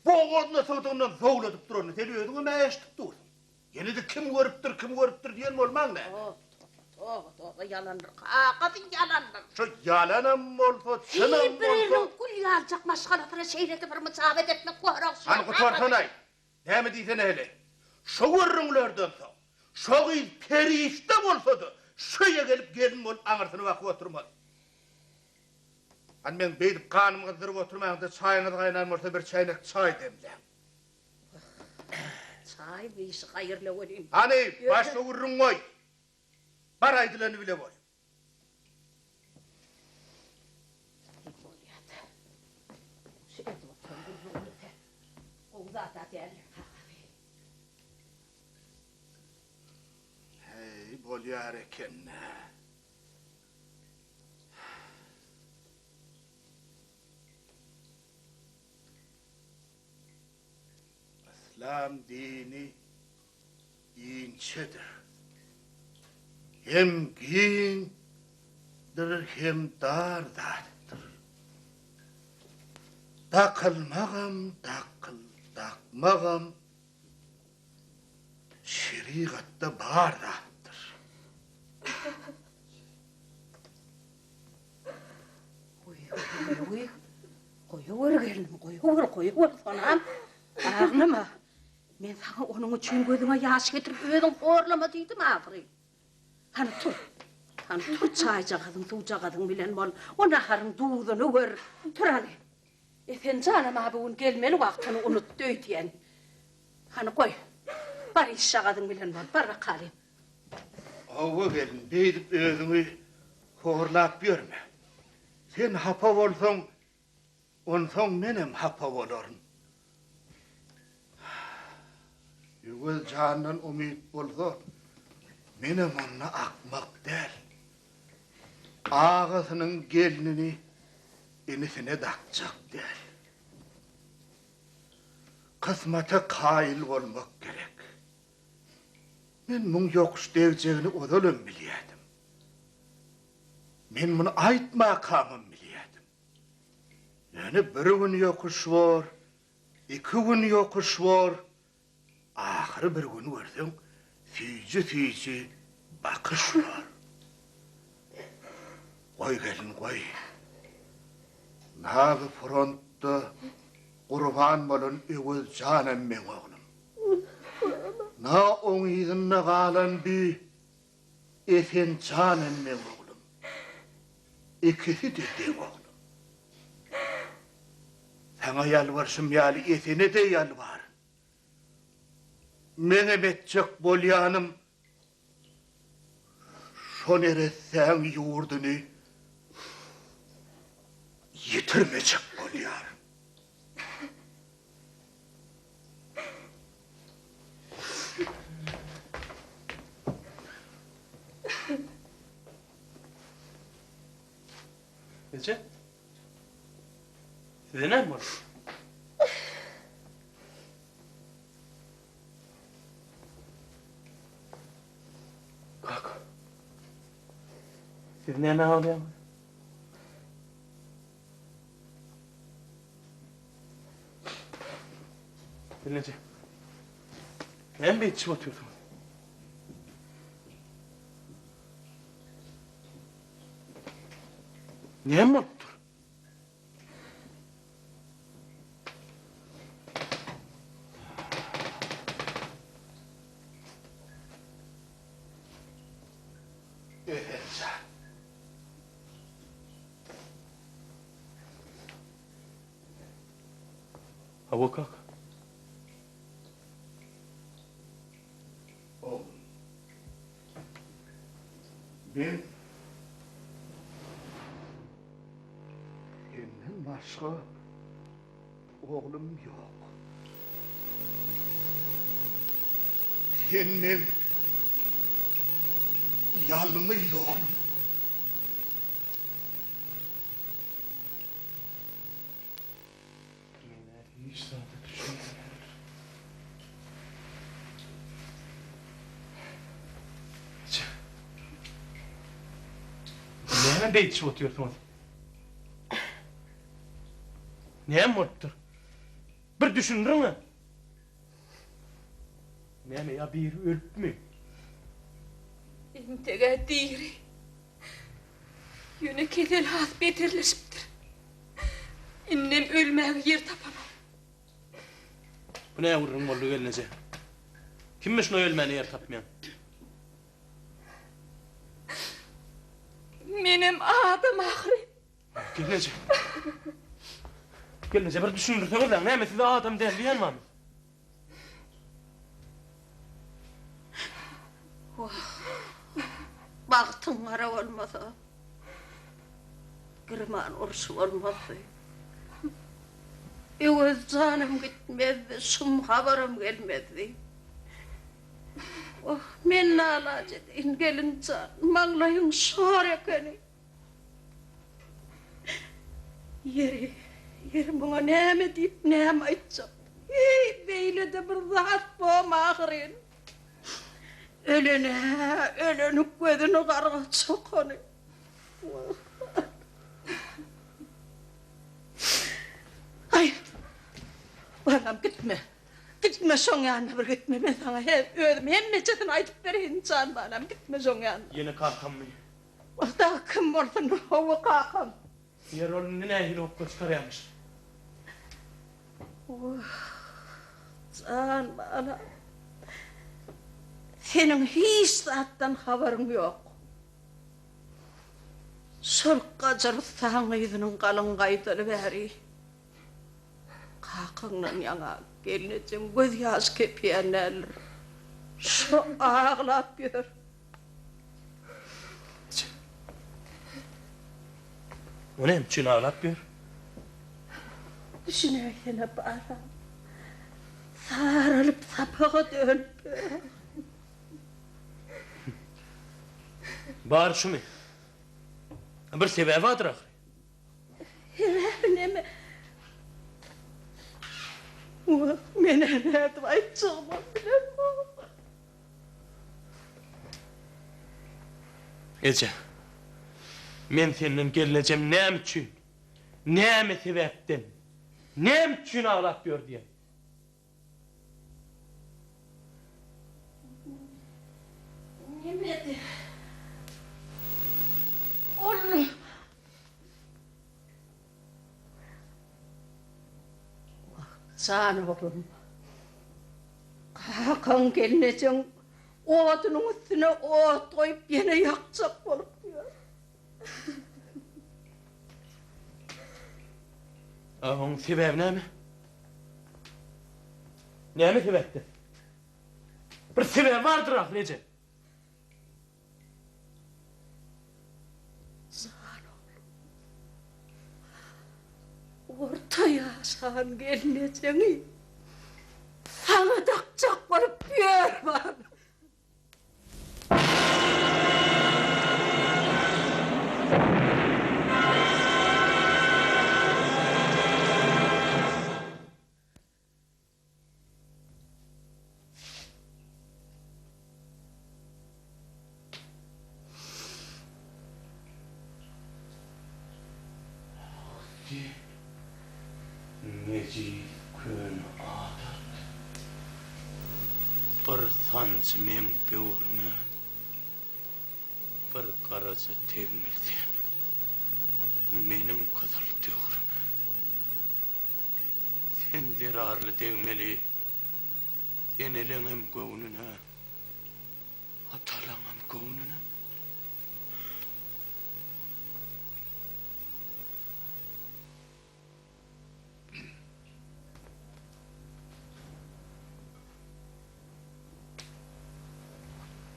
bogazyna sygdygyndan zowladyp duranyny sen özüňem-ä eşidip dursuň. Ýene-de kim görüpdir, kim görüpdir diýen bolmaň näme? Toba, toba, ýalandyr, kakasy, ýalandyr. Şu ýalanam bolsa, çynam bolsa. Biriniň gül ýaljak maşgalasyna şeýle-de bir myjabat etmek goragsyz. Hany gutarsana-aý. Näme diýsene heleý. Şo gürrüňlerden soň, şo gyz perişde bolsa-da, şu öýe gelip gelin bolup aňyrsyny bakyp oturmaz. Hany meň beýdip ganymy gyzdyryp oturmaň-da, çaýyňyz gaýnan bolsa bir çäýnek çaý demläň. Çaý bu işi haýyrla welin. Hany, başga gürrüň goý. Bar aýdylany bile bol. Bolýa-da. Şu edip oturan gürrüňimiz-ä gowy zat-a däldir, kakasy. Heý, bolýar eken-dä. Yslam dini inçedir. Hem giňdir, hem dar zatdyr. Dakylmagam, dakyl, dakmagam. Şerigatda bar zatdyr. Goý, goýawer gelnim, goýawer, goýawer, Sonam, aglama. Men saňa onuň üçin gözüňe ýaş getirip özüň horlama diýdim ahyry. Hany tur. Hany tur çaýjagazyň, suwjagazyň bilen bol. O naharyň duzuny gör. Tur hany. Esen janam-a bu gün gelmeli wagtyny unutdy öýdýän. Hany goý. Bar işjagazyň bilen bol. Bar bakaly. Hawa gelin, beýdip özüňi horlap ýörme. Sen hapa bolsaň, onsoň menem hapa bolaryn. Öwez jandan umyt bolsa, menem onda akmak däl. Agasynyň gelnini inisine dakjak däl. Kysmata kaýyl bolmak gerek. Men muň ýokuş degjegini ozalam bilýädim. Men muny aýtmakamam bilýädim. Ýöne bir gün ýokuş bor, iki gün ýokuş bor, ahyry bir gün görseň süýji-süýji bakyş bor. Goý gelin goý. Naby frontda gurban bolan Öwez janam meň oglum. Na oň yzynda galan bi Esen janam meň oglum. Ikisi-de deň oglum. Saňa ýalbarşym ýaly Esene-de ýalbaryn. Meňem etjek bolýanym şo neressäň ýurduny ýitirmejek bolýaryn. Eje. Size näme boldy? Kaka. Siz näme aglaýaňyz? Gelneje. Näme beýtişip otyrsyňyz? Näme bolupdyr? Ösenjan. Hawa kaka. Oglum. Men senden başga oglum ýok. Sen meň ýalňyz oglum. Men-ä hiç zada düşünmeýärin. Eje. Näme beýdişip otyrsyňyz? Näme bolupdyr? Bir düşündiriň-ä. Näme ýa biri ölüpmi? Entek-ä diri. Ýöne kesel has beterleşipdir. Indem ölmäge ýer tapanok. Bu nä gürrüň boldy gelneje? Kimmiş şuna ölmäne ýer tapmaýan? Menem adam ahyryn. Gelneje. Gelneje bir düşündirseňizläň, näme size adam däl diýen barmy? Wah, bagtyň gara bolmasa, Girman urşy bolmazdy. Öwez janam gitmezdi, şum habaram gelmezdi. Wah, men nalaç edeýin, gelin jan, maňlaýyň şor ekeni. Ýeri, ýeri muňa näme diýip, näme aýtjak? Heý, beýle-de bir zat bom ahyryn. Ölen-ä, öleniň gözüni garga çokany. Aý, balam gitme. Gitme. Gitme şoň ýanyna bir gitme men saňa he özüm hemmejesini aýdyp bereýin jan balam gitme şoň ýanyna. Ýene kakammy? Ol dagy kim bolsun hawa kakam. Ýeri ol indi nähili hokga çykarýamyş? Wah jan balam seniň hiç zatdan habaryň ýok. Şol gajar ussaň gyzynyň galyň gaýdaly bäri. Kakaňdan ýaňa gelnejeň göz ýaşy kepýän däldir. Şo aglap ýör. O näme üçin aglap ýör? Düşünäýsene balam. Saralyp sapaga dönüp ýör. Bary şumy? Bir sebäbi bardyr ahyry. Sebäbi neme? Wah, men-ä nädip aýtjagymam bilemok. Eje, men senden gelnejem näme üçin, näme sebäpden, näme üçin aglap ýör diýen. Nemedi? Ol. Wah, jan oglum. Kakaň gelnejeň odunyň üstüne ot goýup ýene ýakjak bolup ýör. A oň sebäbi näme? Näme sebäpden? Bir sebäbi bardyr ahyry eje. Jan oglum. Orta ýaşan gelnejeňi saňa dakjak bolup ýör balam. Nejis köne adat. Bir sanjy meň böwrüme, Bir garaja tegmil sen meniň gyzyl döwrüme. Sen zerarly degmeli eneleňem göwnüne, atalaňam göwnüne.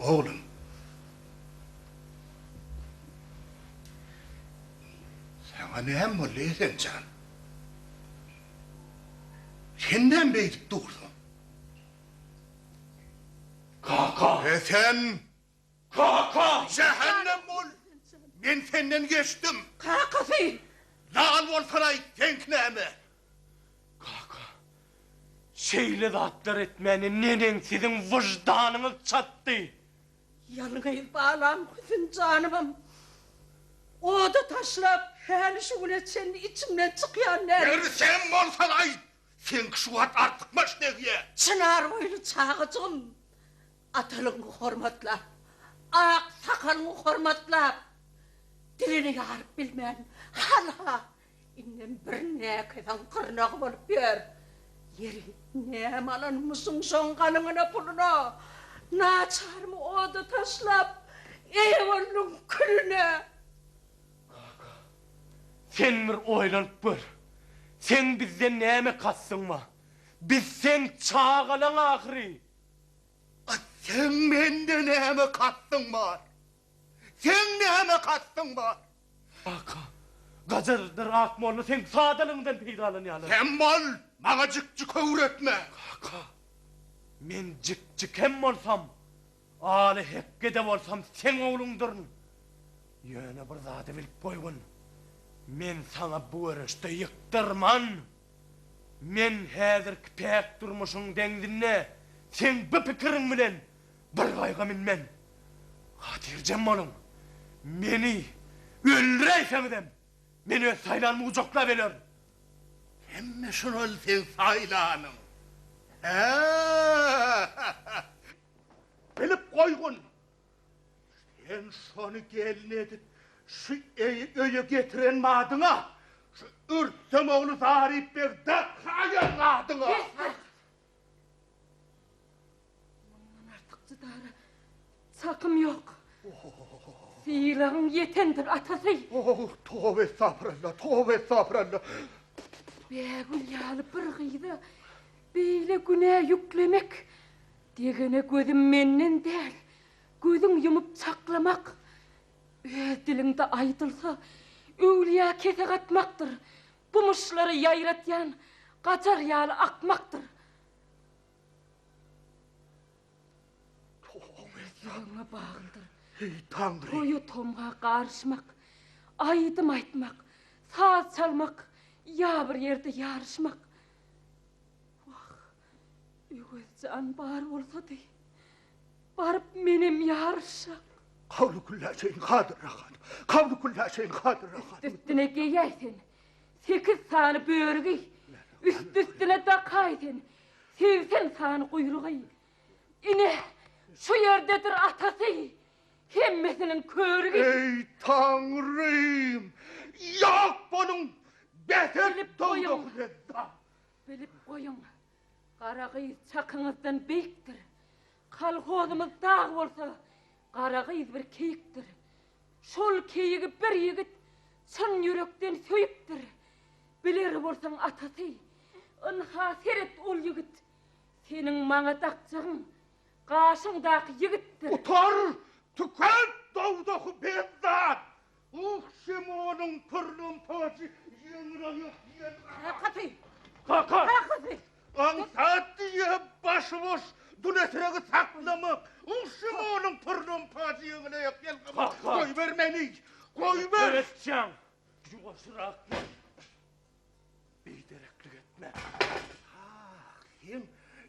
Oglum. Saňa näme boldy, Esen jan? Sen näme beýdip dursuň? Kaka! Esen! Kaka! Jähennem bol! Men senden geçdim! Kakasy! Lal bolsanaý, seňki näme? Kaka, şeýle zatlar etmäne neneň siziň wyždanyňyz çatdy? Ýalňyz balam Hüsünjanymam oda taşlap, häli şu güne çenli içimden çykýan däl. Ýeri sen bolsanaý, seňki şu wagt artykmaç degýä. Çynar boýly çagajygym Atalygyňy hormatlap, ak sakalyňy hormatlap, dilini ýaryp bilmän, halha, indem bir näkesiň gyrnagy bolup ýör. Ýeri, näme alanmyşyň şoň galyňyna puluna? Naçarmy oda taşlap, eýe bolduň külüne? Kaka, sen bir oýlanyp gör. Seň bizden näme kasdyň bar? Biz seň çagalaň ahyry! A seň mende näme kastyň bar? Seň näme kastyň bar? Kaka, Gajardyr Akmolla seň sadalygyňdan peýdalanýarlar. Sem bol, maňa jikjik öwretme! Kaka, men jikjikem bolsam, aly hekge-de bolsam seň ogluňdyryn. Ýöne bir zady bilip goýgun, men saňa bu göreşde ýykdyrman! Men häzirki päk durmuşyň deňzinde seň bu pikiriň bilen bir gaýga münmen. Hatyrjem boluň, meni öldüräýseňizem, men öz saýlanymy gujaklap ölerin. Hemme şol seň saýlanyň. Bilip goýgun! Sen şony gelin edip, şu öýe getiren madyňa, şu Ürtem ogly Zaryp beg dakaýan adyňa! Besdir! Mundan artyk jydara çakym ýok. Sylagyň ýetendir, atasy. Oh, toba estagfuralla, toba estagfuralla. Bägül ýaly bir gyza beýle günä ýüklemek, degene gözüm menden däl, gözüň ýumup çaklamak, öz diliňde aýdylsa, öwlüýä kesek atmakdyr. Bu myşlary ýaýratýan gajar ýaly akmakdyr. Ýüregiňe baglydyr. Eý, Taňry! Toýa tomga garyşmak, aýdym aýtmak, saz çalmak ýa bir ýerde ýaryşmak. Wah, Öwez jan bar bolsady, baryp menem ýaryşjak. Kawly küllä şeýin kadyr rahat. Kawly küllä şeýin kadyr rahat. Üst-üstüne geýäý sen, sekiz sany börügi, üst-üstüne dakaý sen, 80 sany guýrugy. Ine, şu ýerdedir atasy, hemmesiniň körügi. Eý, Taňrym! Ýok boluň, bes et dowzahy bezzat! Bilip goýuň, gara gyz çakyňyzdan beýikdir. Kolhozymyz dag bolsa, gara gyz bir keýikdir. Şol keýigi bir ýigit çyn ýürekden söýüpdir. Biler bolsaň atasy, ynha seret ol ýigit, seniň maňa dakjagyň gaşyňdaky ýigitdir. Gutar, tüket dowzahy bezzat! Uh, Şimonyň pürlim-pajy ýeňil aýak diýen. Kakasy! Kaka! Kakasy! Aňsat diýýä başy boş dul etregi saklamak. Uh, Şimonyň pürlim-pajy ýeňil aýak ýelgamak. Kaka! Goýber meni! Goýber! Beretjan, ýuwaşrak ýör. Bidereklik etme. Ah, sen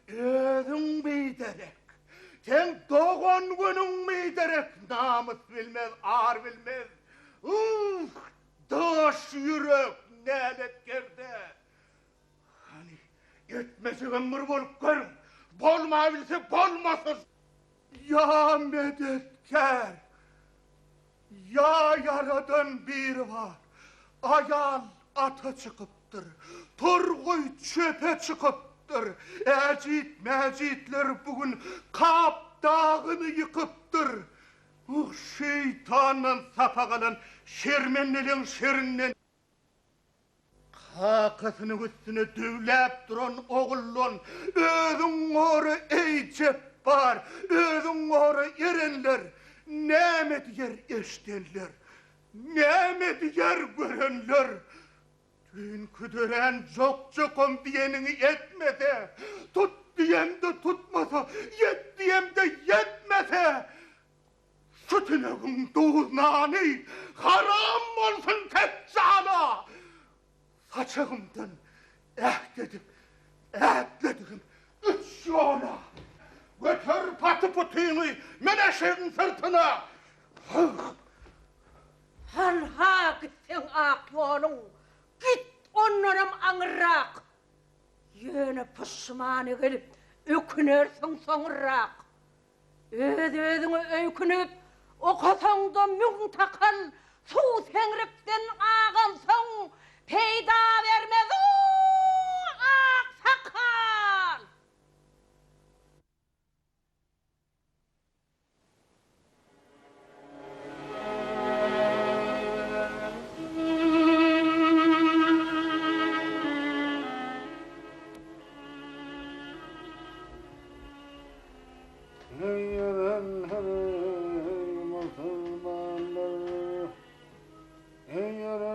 özüň biderek. Seň dogan günüň biderek. Namys bilmez, ar bilmez. Uh, daş ýürek, nälet gerde. Hany, etmesegem bir bolup görüň. Bolmabilse bolmasyn. Ýa medetkär, Ýa Ýaradan biri bar. Aýal ata çykypdyr. Torgaý çöpe çykypdyr. Äjit-mäjitler bu gün Kap dagyny ýykypdyr. Uh, şeýtandan sapak alan şermendeleň şerinden. Kakasynyň üstüne düwläp duran oguldan, Özüň gora, eý, Jepbar, özüň gora, erenler! Näme diýer eşdenler? Näme diýer görenler? Düýnki dörän jok-jokam diýeniňi etmese, tut diýemde tutmasa, ýet diýemde ýetmese, Şu tünegiň duz-nany haram bolsun ketjala! Saçagymdan äht edip, ätledigim üç ýola. Göter paty-putyňy, min eşegiň syrtyna! Hyh! Halha gitseň ak ýoluň, git ondanam aňyrrak. Ýöne puşmana gelip, ökünersiň soňurrak. Öz-özüňe öýkünip, okasaň-da müň takal, suw seňrikden agansoň, peýda bermez ak sakal! Eý erenler, musulmanlar! Eý erenler!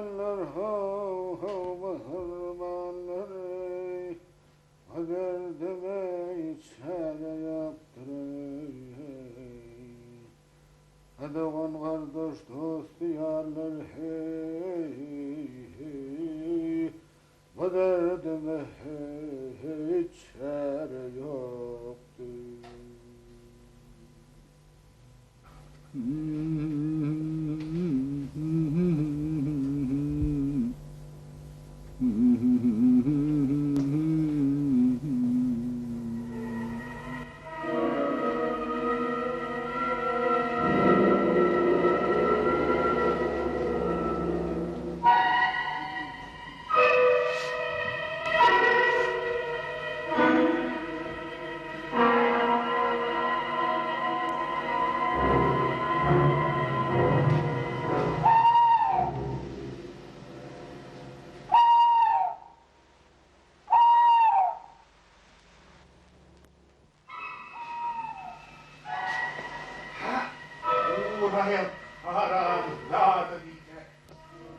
Guraýak haramzada diýse.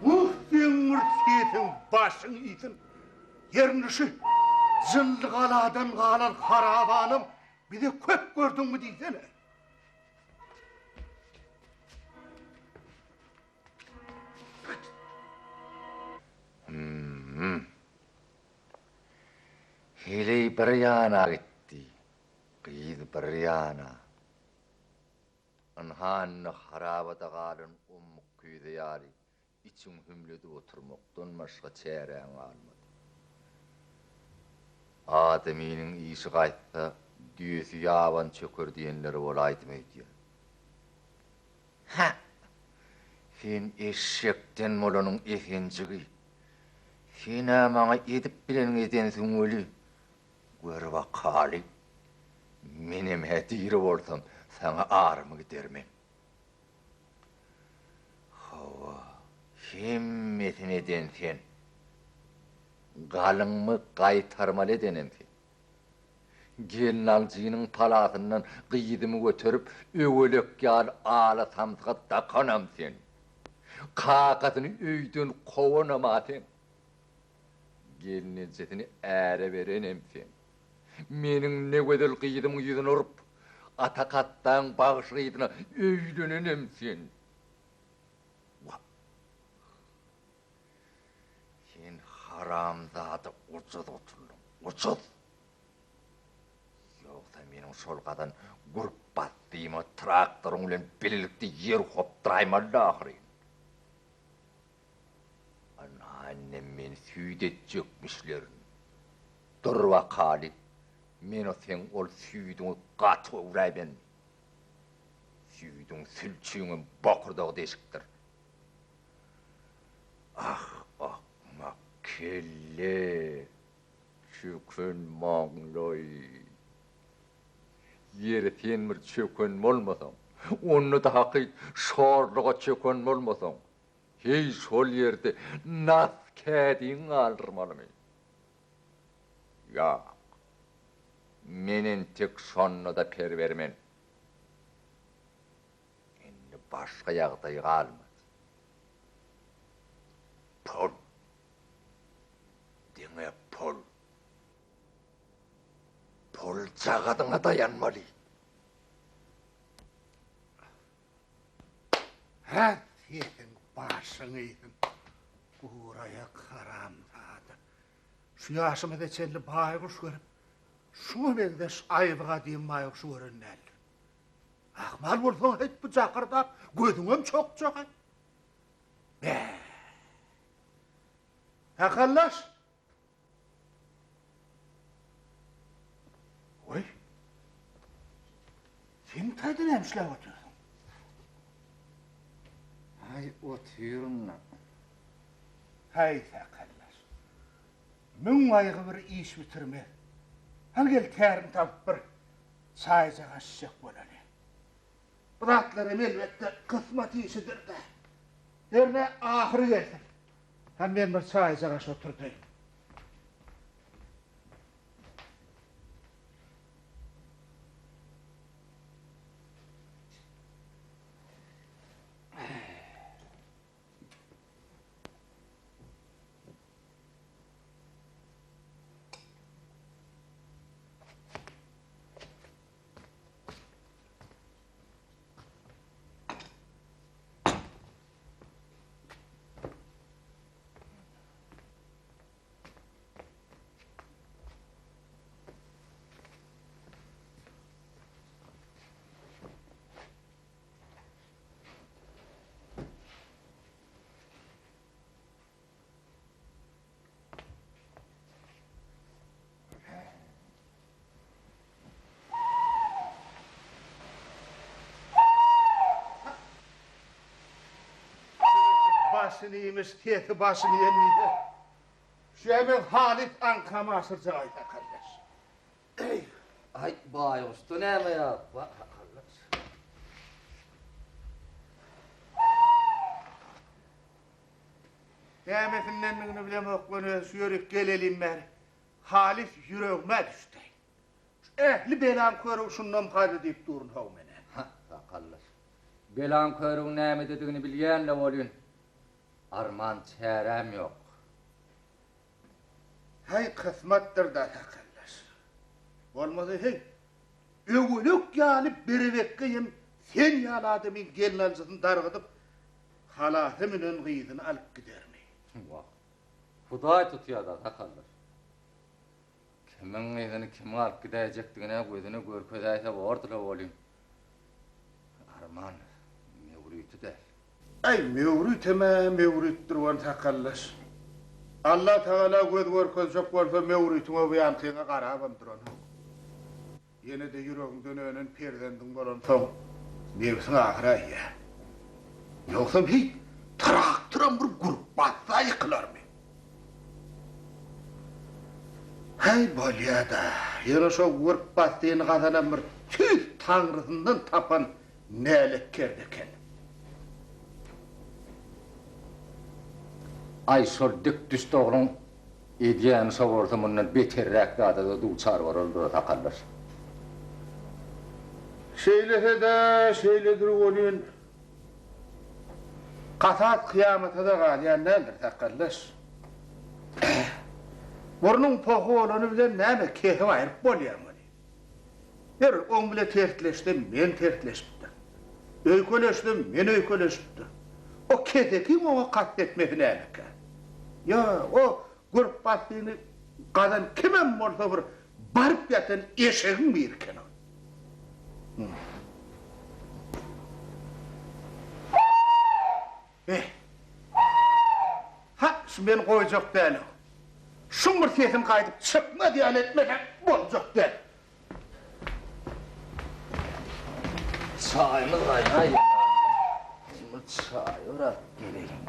Uh seň bir sesiň başyň iýsin. Ýerine şu Jynlygaladan galan harabanam bize köp gördüňmi diýsene. Hüm. Heleý bir ýana gitdi, gyz bir ýana. Ynha indi harabada galan ommuk küýze ýaly içiňi hümledip oturmakdan başga çäräň galmady. Adamynyň işi gaýtsa, düýesi ýaban çöker diýenleri bolaýdymy öýdýän. Hä! Sen eşekden bolanyň Esenjigi. Sen-ä maňa edip bileniňi edensiň weli, gör bakaly, menem-hä diri bolsam, saňa arymy gidermen. Hawa, hemmesini eden sen. Galyňymy gaýtarmaly edenem sen. Gelnaljynyň palasyndan gyzymy göterip, öwelek ýaly ala samsyga dakanam sen. Kakasyny öýden kowanam-a sen. Gelnejesini äre berenem sen. Meniň negözel gyzymyň ýüzüne urup, Ata Katdaň bagşy gyzyna öýlenenem sen. Wah! Sen haramzada ujyz gutuldyň, ujyz! Ýogsa meniň şol gazan gürpbasdyma traktoryň bilen bilelikde ýer hopduraýmalydy ahyryn. Ynha indem meni süýt etjekmişler. Dur bakaly, men o seň ol süýdüňi gaty öwräýmen. Süýdüň sülçüňem bokurdagy deşikdir. Ah, akmak kelle, çöken maňlaý. Ýeri sen bir çöken bolmasaň, onda-da hakyt şorluga çöken bolmasaň, heý şol ýerde nas kädiňi galdyrmalymy? Ýok. Men entek şonda-da per bermen. Indi başga ýagdaý galmady. Pul. Diňe pul. Puljagazyňa daýanmaly. Hä, sesiň başyňy iýsin. Guraýak haramzada. Şu ýaşymyza çenli baýguş görüp, şuňa meňzeş aýbygadym baýguşy gören däldir. Ahmal bolsaň het bu jakyrdap gözüňem çokjak-aý. Bä. Sakallaş. Goý. Sen taýda näme işläp otyrsyň? Aý, otyryn-da. Haý, sakallaş. Müň gaýgy bir iş bitirmez. Hany gel tärini tapyp bir Çaýjagaş içjek bolaly. Bu zatlaram elbetde kysmat işidir-dä. Hernä ahyry gelsin. Hany men bir çaýjagaş oturdaýyn. Başyny iýmiş, sesi başyny iýen diýse. Şu hemen halys aňkamy aşyrjak aýsa kardeş. Eý. Aý, baýguşda näme ýazyp bar, kardeş. Nämesindendigini bilemok, ýöne şu ýerik gelelim bäri halys ýüregime düşdi. Şu ähli belaň körügi şundamkady diýip durun how men-ä. Hä, sakallaş. Belaň körügi nämededigini bilýän-le welin, arman çäräm ýok. Häý, kysmatdyr-da, sakaldaş. Bolmasa, heý, öwelek ýaly berebekgeý hem sen ýaly adamyň gelnaljysyny dargadyp, halasa münen gyzyny alyp gidermi? Wah, Hudaý tutýa-da, sakaldaş. Kimiň gyzyny kimiň alyp gidäýjekdigin-ä gözüne görkezäýse bordy-la welin, arman, möwrüti däl. Äý, möwrütem-ä möwrütdir ony sakaldaş. Allatagala göz görkezjek bolsa möwrütiňe bu ýankyňa garabam duranok. Ýene-de ýüregiňden önen perzendiň bolansoň, nebsiň agyraýýar. Ýogsam heý, traktoram bir gürp bassa ýykylarmy? Häý, bolýa-da, ýöne şo gürp basdyny gazanam bir tüýs taňrysyndan tapan näletkerde eken. Aý, şol dik-düşdi ogluň Edýäni şo bolsa mundan beterräk zada-da duçar bolardyr-a sakaldaş. Şeýlese-de şeýledir welin, kasas kyýamata-da galýan däldir, sakaldaş. Burnuň pohy bolany bilen näme, kesip aýryp bolýar muny. Her oň bile tersleşsem, men tersleşipdir. Öýkeleşsem, men öýkeleşipdir. O kesekiň oňa kast etmesi nämekä? Ýa o gürpbasdyny gazan kimem bolsa bir baryp ýatan eşegiň biri eken ol. Beh. Ha, şu meni goýjak däl-ow. Şuň bir sesini gaýdyp çykmaz ýaly etmesem boljak däl. Çaýymyz gaýnaýýar. Bir çaý bir alyp geleýin.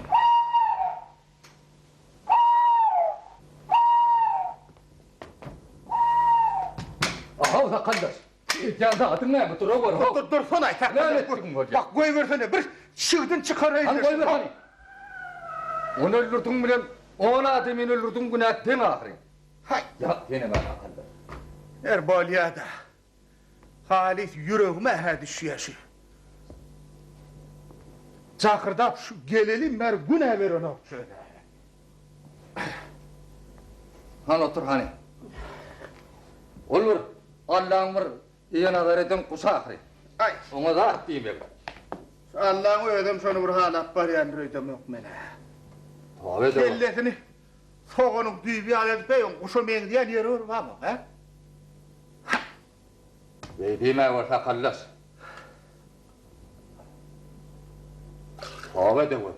Ahaw sakaldaş. Edýän zadyň näme? Dura gör, how. Dur, dursana, sakla. Näme etdigiň bolýar? Bak, goýbersene, bir çigdin çykaraýyn. Hany goýber hany. Ony öldürdigiň bilen on adamyny öldürdigiň günä deň ahyryn. Haý. Ýa, senem-ä akylly. Er bolýa-da. Halys ýüregime-hä düşýä şu. Jakyrdap şu gelelim bäri gün-ä berenok şöyle. Hany otur hany. Ol bir Allaň bir eýe nazar eden guşy ahyry. Aý. Oňa zat diýmegin. Şu Allaň özem şony bir halap barýandyr öýdemok men-ä. Toba edeweri. Kellesini soganyň düýbi ýaly edip, eý, oň guşa meňzeýän ýeri bir barmy, hä? Ha! Beý diýmäwer sakaldaş. Toba edeweri.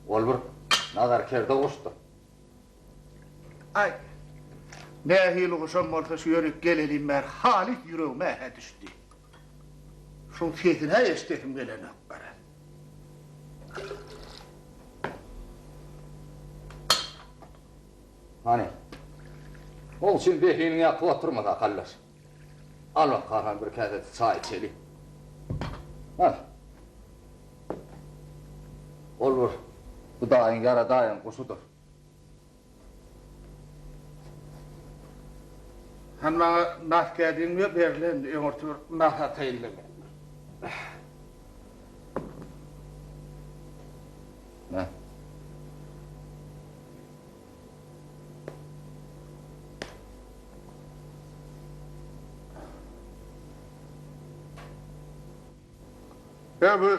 Ol bir nazarkerde guşdur. Aý, nähili guşam bolsa şu ýerik gelelim bäri halys ýüregime-hä düşdi. Şuň sesini-hä eşdesim gelenok garaz. Hany, oň üçin zehiniňi ýakyp oturma sakaldaş. Al bakalym bir käse çaý içeli. Al. Ol bir Hudaýyň ýaradaýan guşudyr. Hany maňa nas kädiň berle indi öňürti bir nas ataýyn-da men. Mä. He bu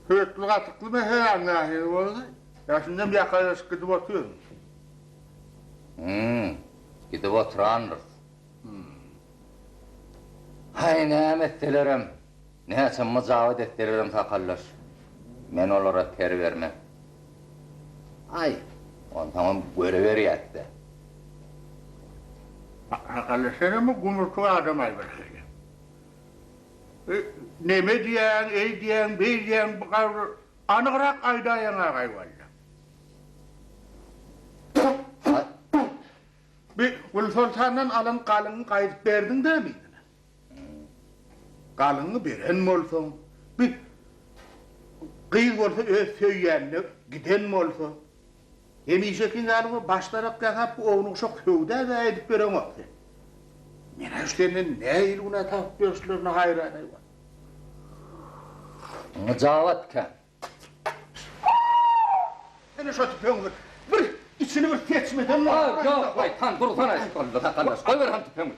süýtli gatykly meseläň nähili boldy? Ýa şindem ýakalaşyp gidip otyrmy? Hüm, gidip oturandyrys. Haý, näme etselerem, näçe myjabat etselerem sakaldaş, men olara per bermen. Aý, onsoňam görüberýäs-dä. Sakaldaş, senem bu gumurçuk adam-aý birhili. Neme diýýäň, eý diýýäň, beý diýýäň, bu gaýry anygrak aýdaýaň agaý walla. Bi Gülsoltandan alan galyňy gaýdyp berdiň dämi yzyna? Galyňy beren bolsaň, bi gyz bolsa öz söýýänine giden bolsa, hemişeki ýaly bu başdarak ýasap bu ownuk-uşak söwda-da edip bereňok sen. Men-ä şu senden nähili günä tapyp ýörüşlerine haýran-aý. Myjabat kän. Ene şo tüpeňi bir içini bir seçmeden bolýar. Ýok, waý, han dursana, sakaldaş, goýber han tüpeňi.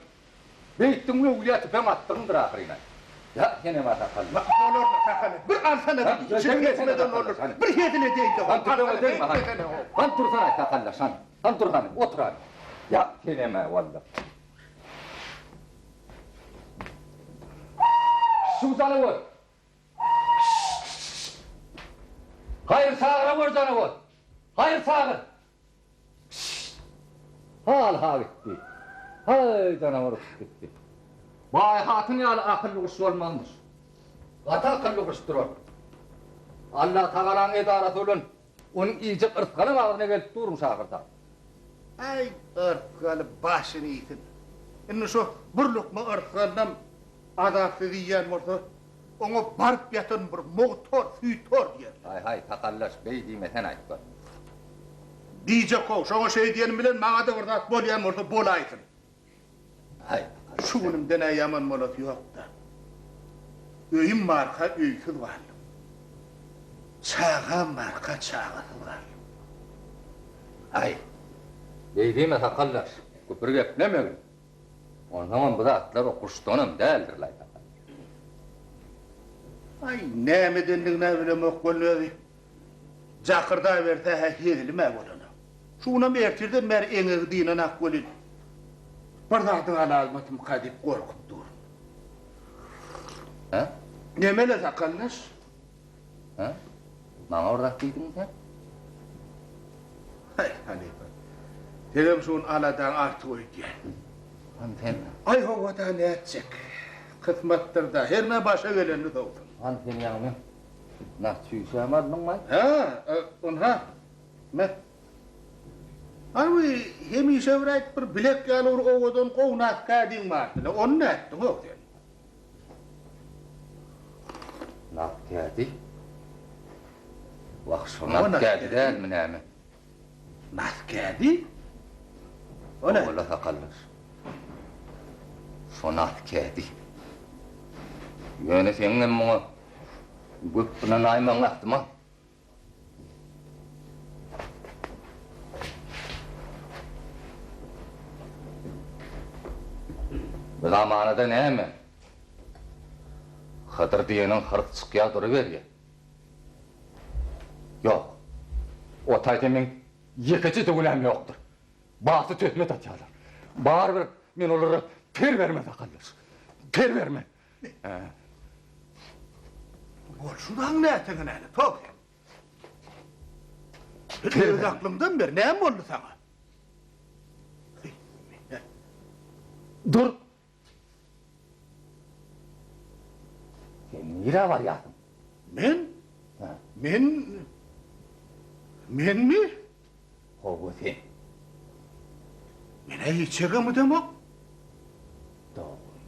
Beýtdiň öwlüýä tüpeň atdygyňdyr ahyryn-aý. Ýa, senem-ä sakally. Bolarmy, sakaly, bir alsana bir içini seçmeden bolur. Bir hezil edeýin-de. Han tüpeňe degme, han. Han dursana, sakaldaş, han. Han dur hany, otur hany. Ýa, senem-ä, walla. Şu janawar. Haýyr çagyra gör janawar. Haýyr çagyr. Hal-ha gitdi. Haý, janawar uçup gitdi. Baý hatyn ýaly akylly guş bolmazmyş. Gaty akylly guşdur ol. Allatagalaň edarasy bilen onuň iýjek yrsgalam agzyna gelip durmuş ahyrda. Aý, yrsgaly başyny iýsin. Indi şo bir lukma yrsgalynam Azapsyz iýýän bolsa, oňa baryp ýatan bir mugthor, süýthor diýerler. Haý, haý, sakallaş, beý diýmesen-aýt gör. Diýjek-how, şoňa şeý diýenim bilen maňa-da bir zat bolýan bolsa bolaýsyn. Haý, sakallaş. Şu günümden-ä ýaman bolasy ýok-da. Öýüm barka öýsüz galdym. Çagam barka çagasyz galdym. Haý, beý diýme, sakallaş, küpür geplemegin. Onsoňam bu zatlar o guşdanam däldir-laý sakal. Aý, nämedendigin-ä bilemok welin özi jakyrdaberse-hä hezilim-ä bolanok. Şu günem ertirden bäri eňegi dynanak welin, bir zadyň alalmasymyka diýip gorkup durun. Hä? Nemele sakaldaş? Hä? Maňa bir zat diýdiňmi sen? Haý, halypa. Senem şu gün aladaň artyk öýdýän. Hany sen? Aý, hawa-da, nätjek. Kysmatdyr-da, hernä başa gelenini sowsun. Hany sen ýaňy nas çüýşämi aldyňmy-aý? Hä, ynha, me. Aý, hemişe bir aýt, bir bilek ýaly bir owadan gowy nas kädiň bardy-la, ony nätdiň-ow sen? Nagt kädi? Wah, şo nagt kädi dälmi näme? Nagt kädi? O näme? Ola sakaldaş. Şo nagt kädi. Ýöne seňňem muňa göp ynanaýmagyň ähtimal. Bu zamanada näme? Hydyr diýeniň hyrs çykýa duruberýä. Ýok. O taýda meň ýekeje-de günäm ýokdur. Baty töhmet atýarlar. Barybir men olara per bermen sakaldaş. Per bermen. Bolşuň näteňe näle, tok sen. Öz aklyňdan ber, näme boldy saňa? Dur! Sen nirä barýarsyň? Men? Men? Menmi? Hawa sen. Men-ä hiç ýere gidemok. Dogry.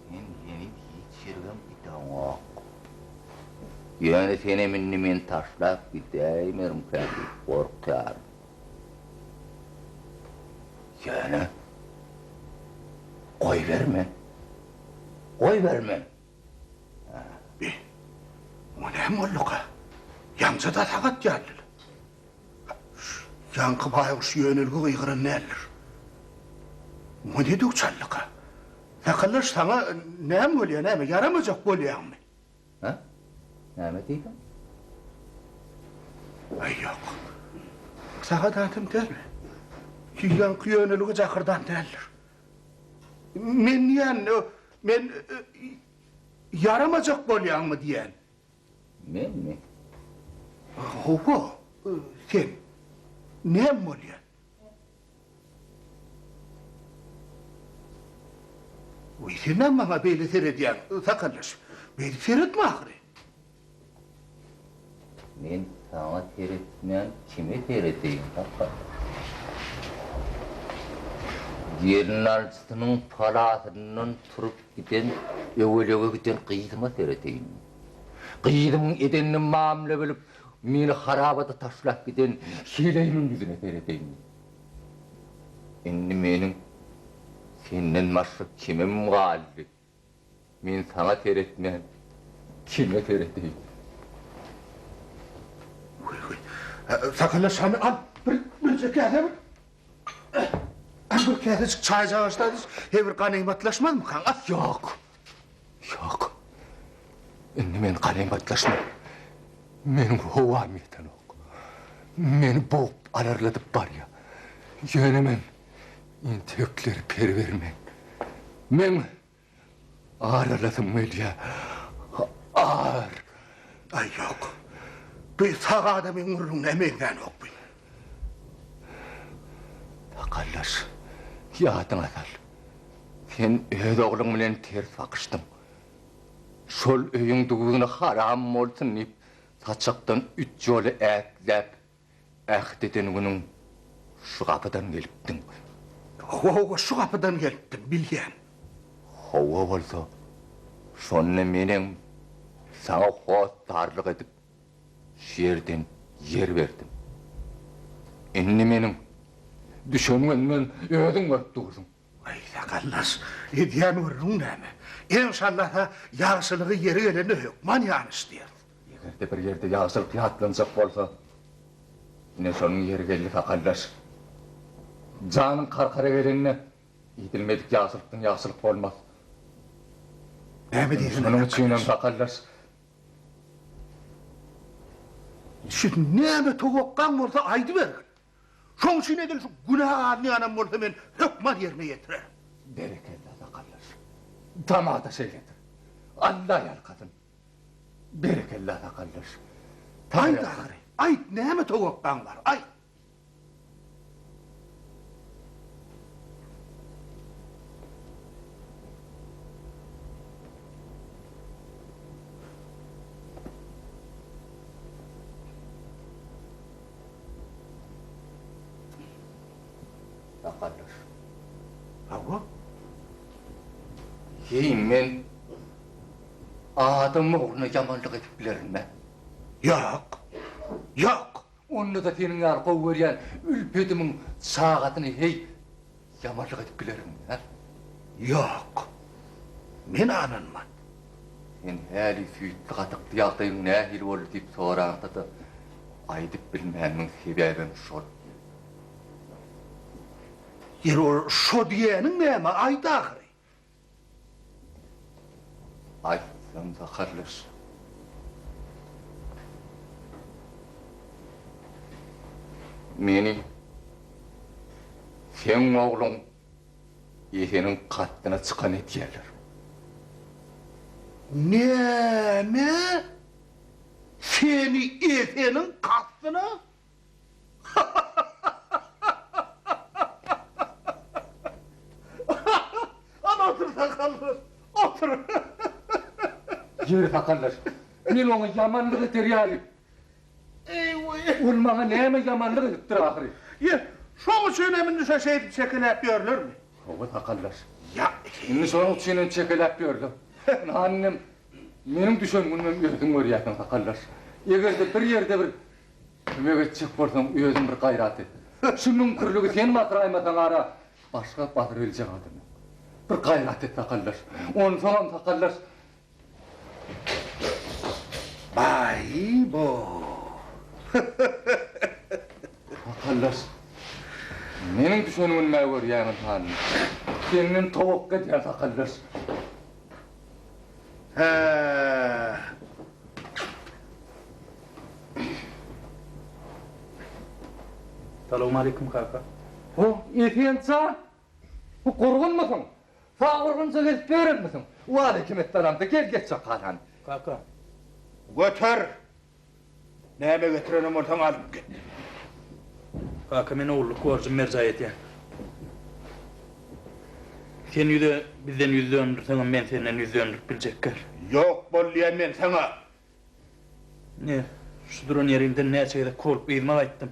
Sen heniz hiç ýerem gideňok. Ýöne senem indi meni taşlap gidäýmerimkä diýip gorkýaryn. Ýöne goýbermen. Goýbermen. Be, muňa näme bolduka? Ýaňja-da sagat ýalydyr. Ýaňky baýguş ýönelge gygyran däldir. Muňa ne döw çaldyka? Sakaldaş, saňa näme bolýar, näme, ýaramajak bolýaňmy? Hä? Näme diýdiň? Aý, ýok. Sagat atam däl. Ýaňky ýönelge jakyrdan däldir. Men diýýän, men ýaramajak bolýaňmy diýýän. Menmi? Hawa, sen. Näme bolýar? Wiý, sen näme maňa beýle seredýäň, sakaldaş? Beýdip seretme ahyry. Men saňa seretmän kime seredeýin kaka? Gelinaljysynyň palasyndan turup giden öwelege giden gyzyma seredeýinmi? Gyzymyň edenini mamla bilip, meni harabada taşlap giden heleýimiň ýüzüne seredeýinmi? Indi meniň senden başga kimim galdy? Men saňa seretmän. Kime seredeýin? Weý, weý. Sakallaş hany al, bir, birje käse bir. Bir käsejik çaýjagaşda he bir ganymatlaşmazmykaň, a? Ýok. Ýok. Indi men ganymatlaşman. Meniň howam ýetenok. Meni bogup alarladyp barýa. Ýöne men entekler per bermen. Meň Ar alasym gelýä. Ar. Aý ýok. Bu sag adamyň gürrüňine meňzänok bu. Sakallaş, ýadyňa sal. Sen öz ogluň bilen ters bakyşdyň. Şol öýüň duzuna haram bolsun diýip, saçakdan üç ýola ätläp, Äht eden günüň şu gapydan gelipdiň. Hawa, hawa, şu gapydan gelipdim, bilýän. Hawa bolsa, şonda menem saňa hossarlyk edip, şu ýerden ýer berdim. Indi meniň düşen günümem özüň görüp dursuň. Aý, sakallaş, edýän gürrüň näme? Enşallasa, ýagşylygy ýeri gelende hökman ýanyş diýeris. Eger-de bir ýerde ýagşylyk ýatlanjak bolsa, ine şonuň ýeri geldi, sakallaş. Janyň karkara gelende, edilmedik ýagşylykdan ýagşylyk bolmaz. Näme diýsene, Şonuň üçinem, sakallaş. Şu näme towakgaň bolsa aýdybergin. Şoň üçin edil şu günä alynýanam bolsa men hökman ýerine ýetirerin. Berekella sakallaş. Tamada şeýledir. Alla ýalkasyn. Berekella sakallaş. Aýt ahyry, aýt näme towakgaň bar, aýt. Sakaldaş. Hawa. Heý, men adam ogluna ýamanlyk edip bilerinmi? Ýok. Ýok. Onda-da seniň ýaly gowy görýän ülpedimiň çagasyny heý, Ýamanlyk edip bilerinmi, hä? Ýok. Men ananman. Sen häli süýtli-gatykly ýagdaýyň nähili boldy diýip soraňda-da, aýdyp bilmänimiň sebäbem şol. Ýeri ol şo diýeniň näme, aýt ahyry. Aýtsam zaharlaş. Meni seň ogluň Eseniň katdyna çykan edýärler. Näme? Seni Eseniň kastyna? Al otur sakaldaş, otur. Ýeri sakaldaş, men oňa ýamanlyk eder ýaly. Eý-weý. Ol maňa näme ýamanlyk edipdir ahyry? Ýe, şoň üçinem indi şo şeýdip çekeläp ýörlermi? Hawa sakaldaş. Ýa. Indi şonuň üçinem çekeläp ýörler. Ynha indem meniň düşen günümem özüň görýärsiň sakaldaş. Eger-de bir ýerde bir Kömek etjek bolsaň özüň bir gaýrat et. Şu müňkürligi sen batyraýmasaň ara başga batyrybiljek adam ýok. Bir gaýrat et sakaldaş. Onsoňam sakaldaş. Baý-bo. Sakaldaş. Meniň düşen günüm-ä görýäň ynha. Senden towakga edýän sakaldaş. Hä. Salowmaleýkim kaka. Ho, Esen jan! Bu gurgunmysyň? Sag gurgunja gezip ýörenmisiň? Waleýkim essalam-da, gel geç çakal hany. Kaka. Göter! Näme getirenem bolsaň alyp git. Kaka men ogullyk borjumy berjaý edýän. Sen ýüze bizden ýüz döndürseňem men senden ýüz döndürip biljekgel. Ýok bol diýen men saňa. Ine, şu duran ýerimden näçe gezek kowlup yzyma gaýtdym.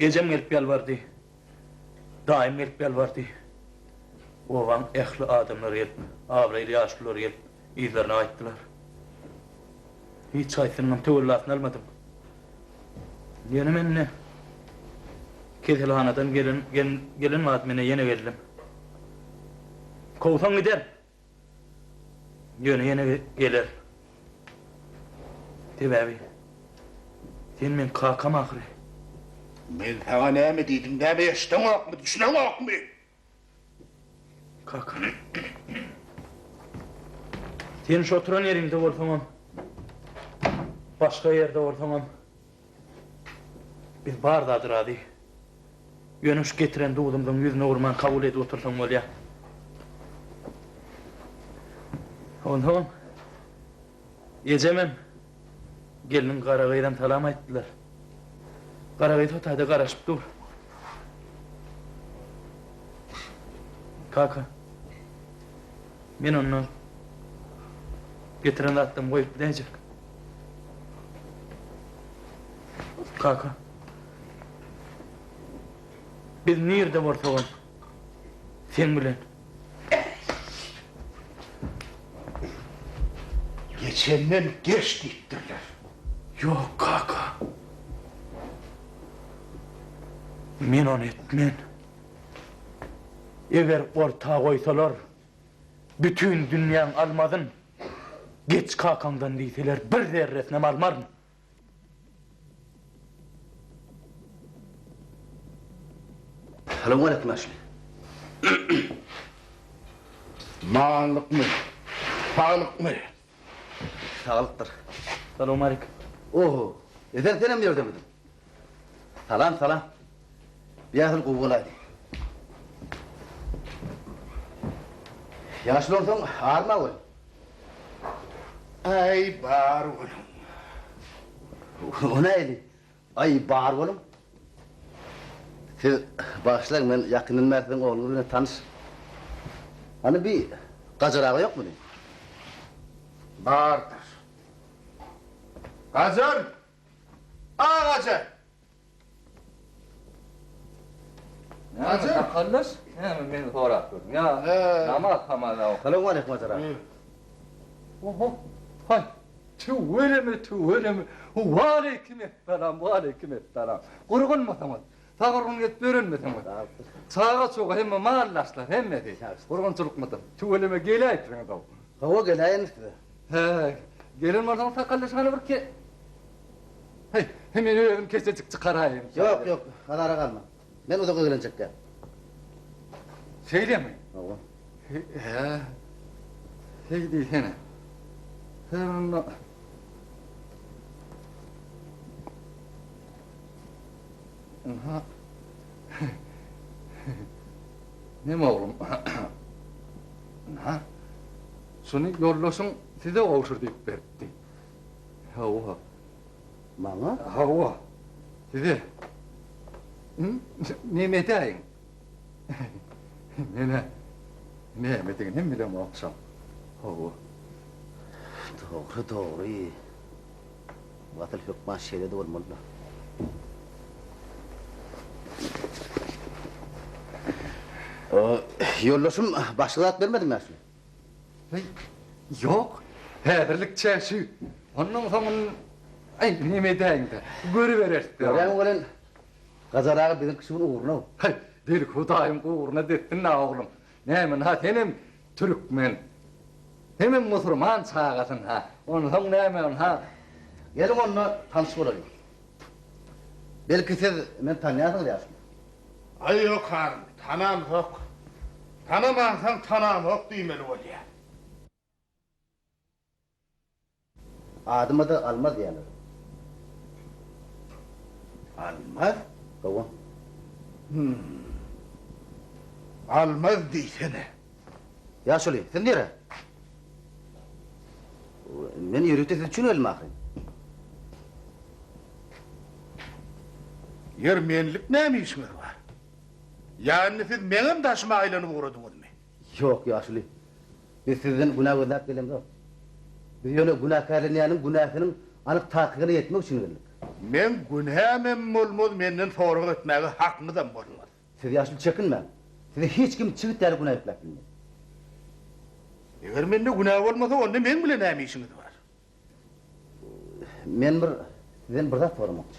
Ejem gelip ýalbardy. Daýym gelip ýalbardy. Obaň ähli adamlary gelip, abraýly ýaşululary gelip yzlaryna gaýtdylar. Hiç haýsynyňam töwellasyny almadym. Ýöne men ine, keselhanadan gelen gelen badyma ine ýene geldim. Kowsaň gider. Ýöne ýene geler. Sebäbi sen meň kakam ahyry. Men saňa näme diýdim, näme eşdeňokmy, düşüneňokmy? Kaka. Sen şu oturan ýeriňde bolsaňam, başga ýerde bolsaňam, biz bar zada razy. Ýöne şu getiren duzumyzyň ýüzüne urman kabul edip otursaň bolýa. Onsoňam ejemem, gelniň gara gyzam salam aýtdylar. Gara gyz hotaýda garaşyp dur. Kaka, men onda getiren zatlarymy goýup gidäýjek. Kaka. Biz nirde bolsagam seň bilen. Geçenden geç diýipdirler. Ýok kaka. Men ony etmen. Eger orta goýsalar bütin dünýäň almazyn geç kakaňdan diýseler bir zerresinem almaryn. Salowmaleýkim ýaşuly. Manlykmy? Saglykmy? Saglykdyr. Salowmaleýkim. Oho, Esen senem bu ýerdemidiň? Salam, salam. Bir asyl gowy bolaýdy. Ýaşuly onsoň arma goý. Aý bar boluň. O nähili? Aý bar boluň. Siz bagyşlaň men ýakyndan bäri siziň ogluňyz bilen tanyş. Hany bi Gajar aga ýokmudy? Bardyr. Gajar! A Gajar! Näme sakaldaş? Näme meni sorap dursuň? Ýa namaz pamaz ok. Salowmaleýkim Hajar aga. Oho. Haý. Tüweleme, tüweleme. Waleýkim essalam, waleýkim essalam. Gurgunmysyňyz? Sagurgun gezip ýörenmisiňiz? Çaga-çuga hemme maldaşlar hemmesi. Gurgunçylykmydyr? Tüweleme geläýipsiňiz-ow. Hawa geläýendir size. Hä, gelen bolsaňyz sakaldaş hany bir ke Heý, men özüm kesejik çykaraýyn. Ýok, ýok, azara galma. Men uzak eglenjek däl. Şeýlemi? Hawa. Hä, heý diýsene. Sen onda... Ynha. Neme oglum? Ynha. Şuny ýoldaşyň size gowşur diýip beripdi. Hawa. Maňa? Hawa. Size. Neme edäýiň? Men-ä nämedigini hem bilemok şoň. Hawa. Dogry, dogry. Asyl hökman şeýle-de bolmaly-da. Ýoldaşym başga zat bermedimi äşli? Heý, ýok, häzirlikçe şü. Ondan soňun, aý, neme edäýiň-dä, görübereris-dä. Görýäňmi welin, Gajar aga biziň kişiň ugruna. Heý, belki Hudaýyň ugruna etsin-dä, oglum. Näme, na senem türkmen, hemem musurman çagasyň-ha. Onsoň näme, ynha. Geliň onda tanyş bolalyň. Belki siz meni tanýarsyňyz ýaşuly. Aý ýok hanym, tanamzok. Tanamansoň tanamok diýmeli bolýa. Adyma-da Almaz diýýärler. Almaz? Hawa. Hüm. Almaz diýsene. Ýaşuly, siz nirä? Men ýörite siz üçin geldim ahyryn. Ýer menlik näme işiňiz bar? Ýa indi siz meňem daşyma aýlanyp ugradyňyzmy? Ýok, ýaşuly. Biz sizden günä gözläp gelemzok. Biz ýöne günäkärlenýäniň günäsiniň anyk takygyna ýetmek üçin geldik. Meň günämem bolmaz, menden sorag etmäge hakyňyzam bolmaz. Siz ýaşuly çekinmäň. Size hiç kim çigit ýaly günä ýükläp bilmez. Eger mende günä bolmasa, onda meň bilen näme işiňiz bar? Men bir sizden bir zat soramakçy.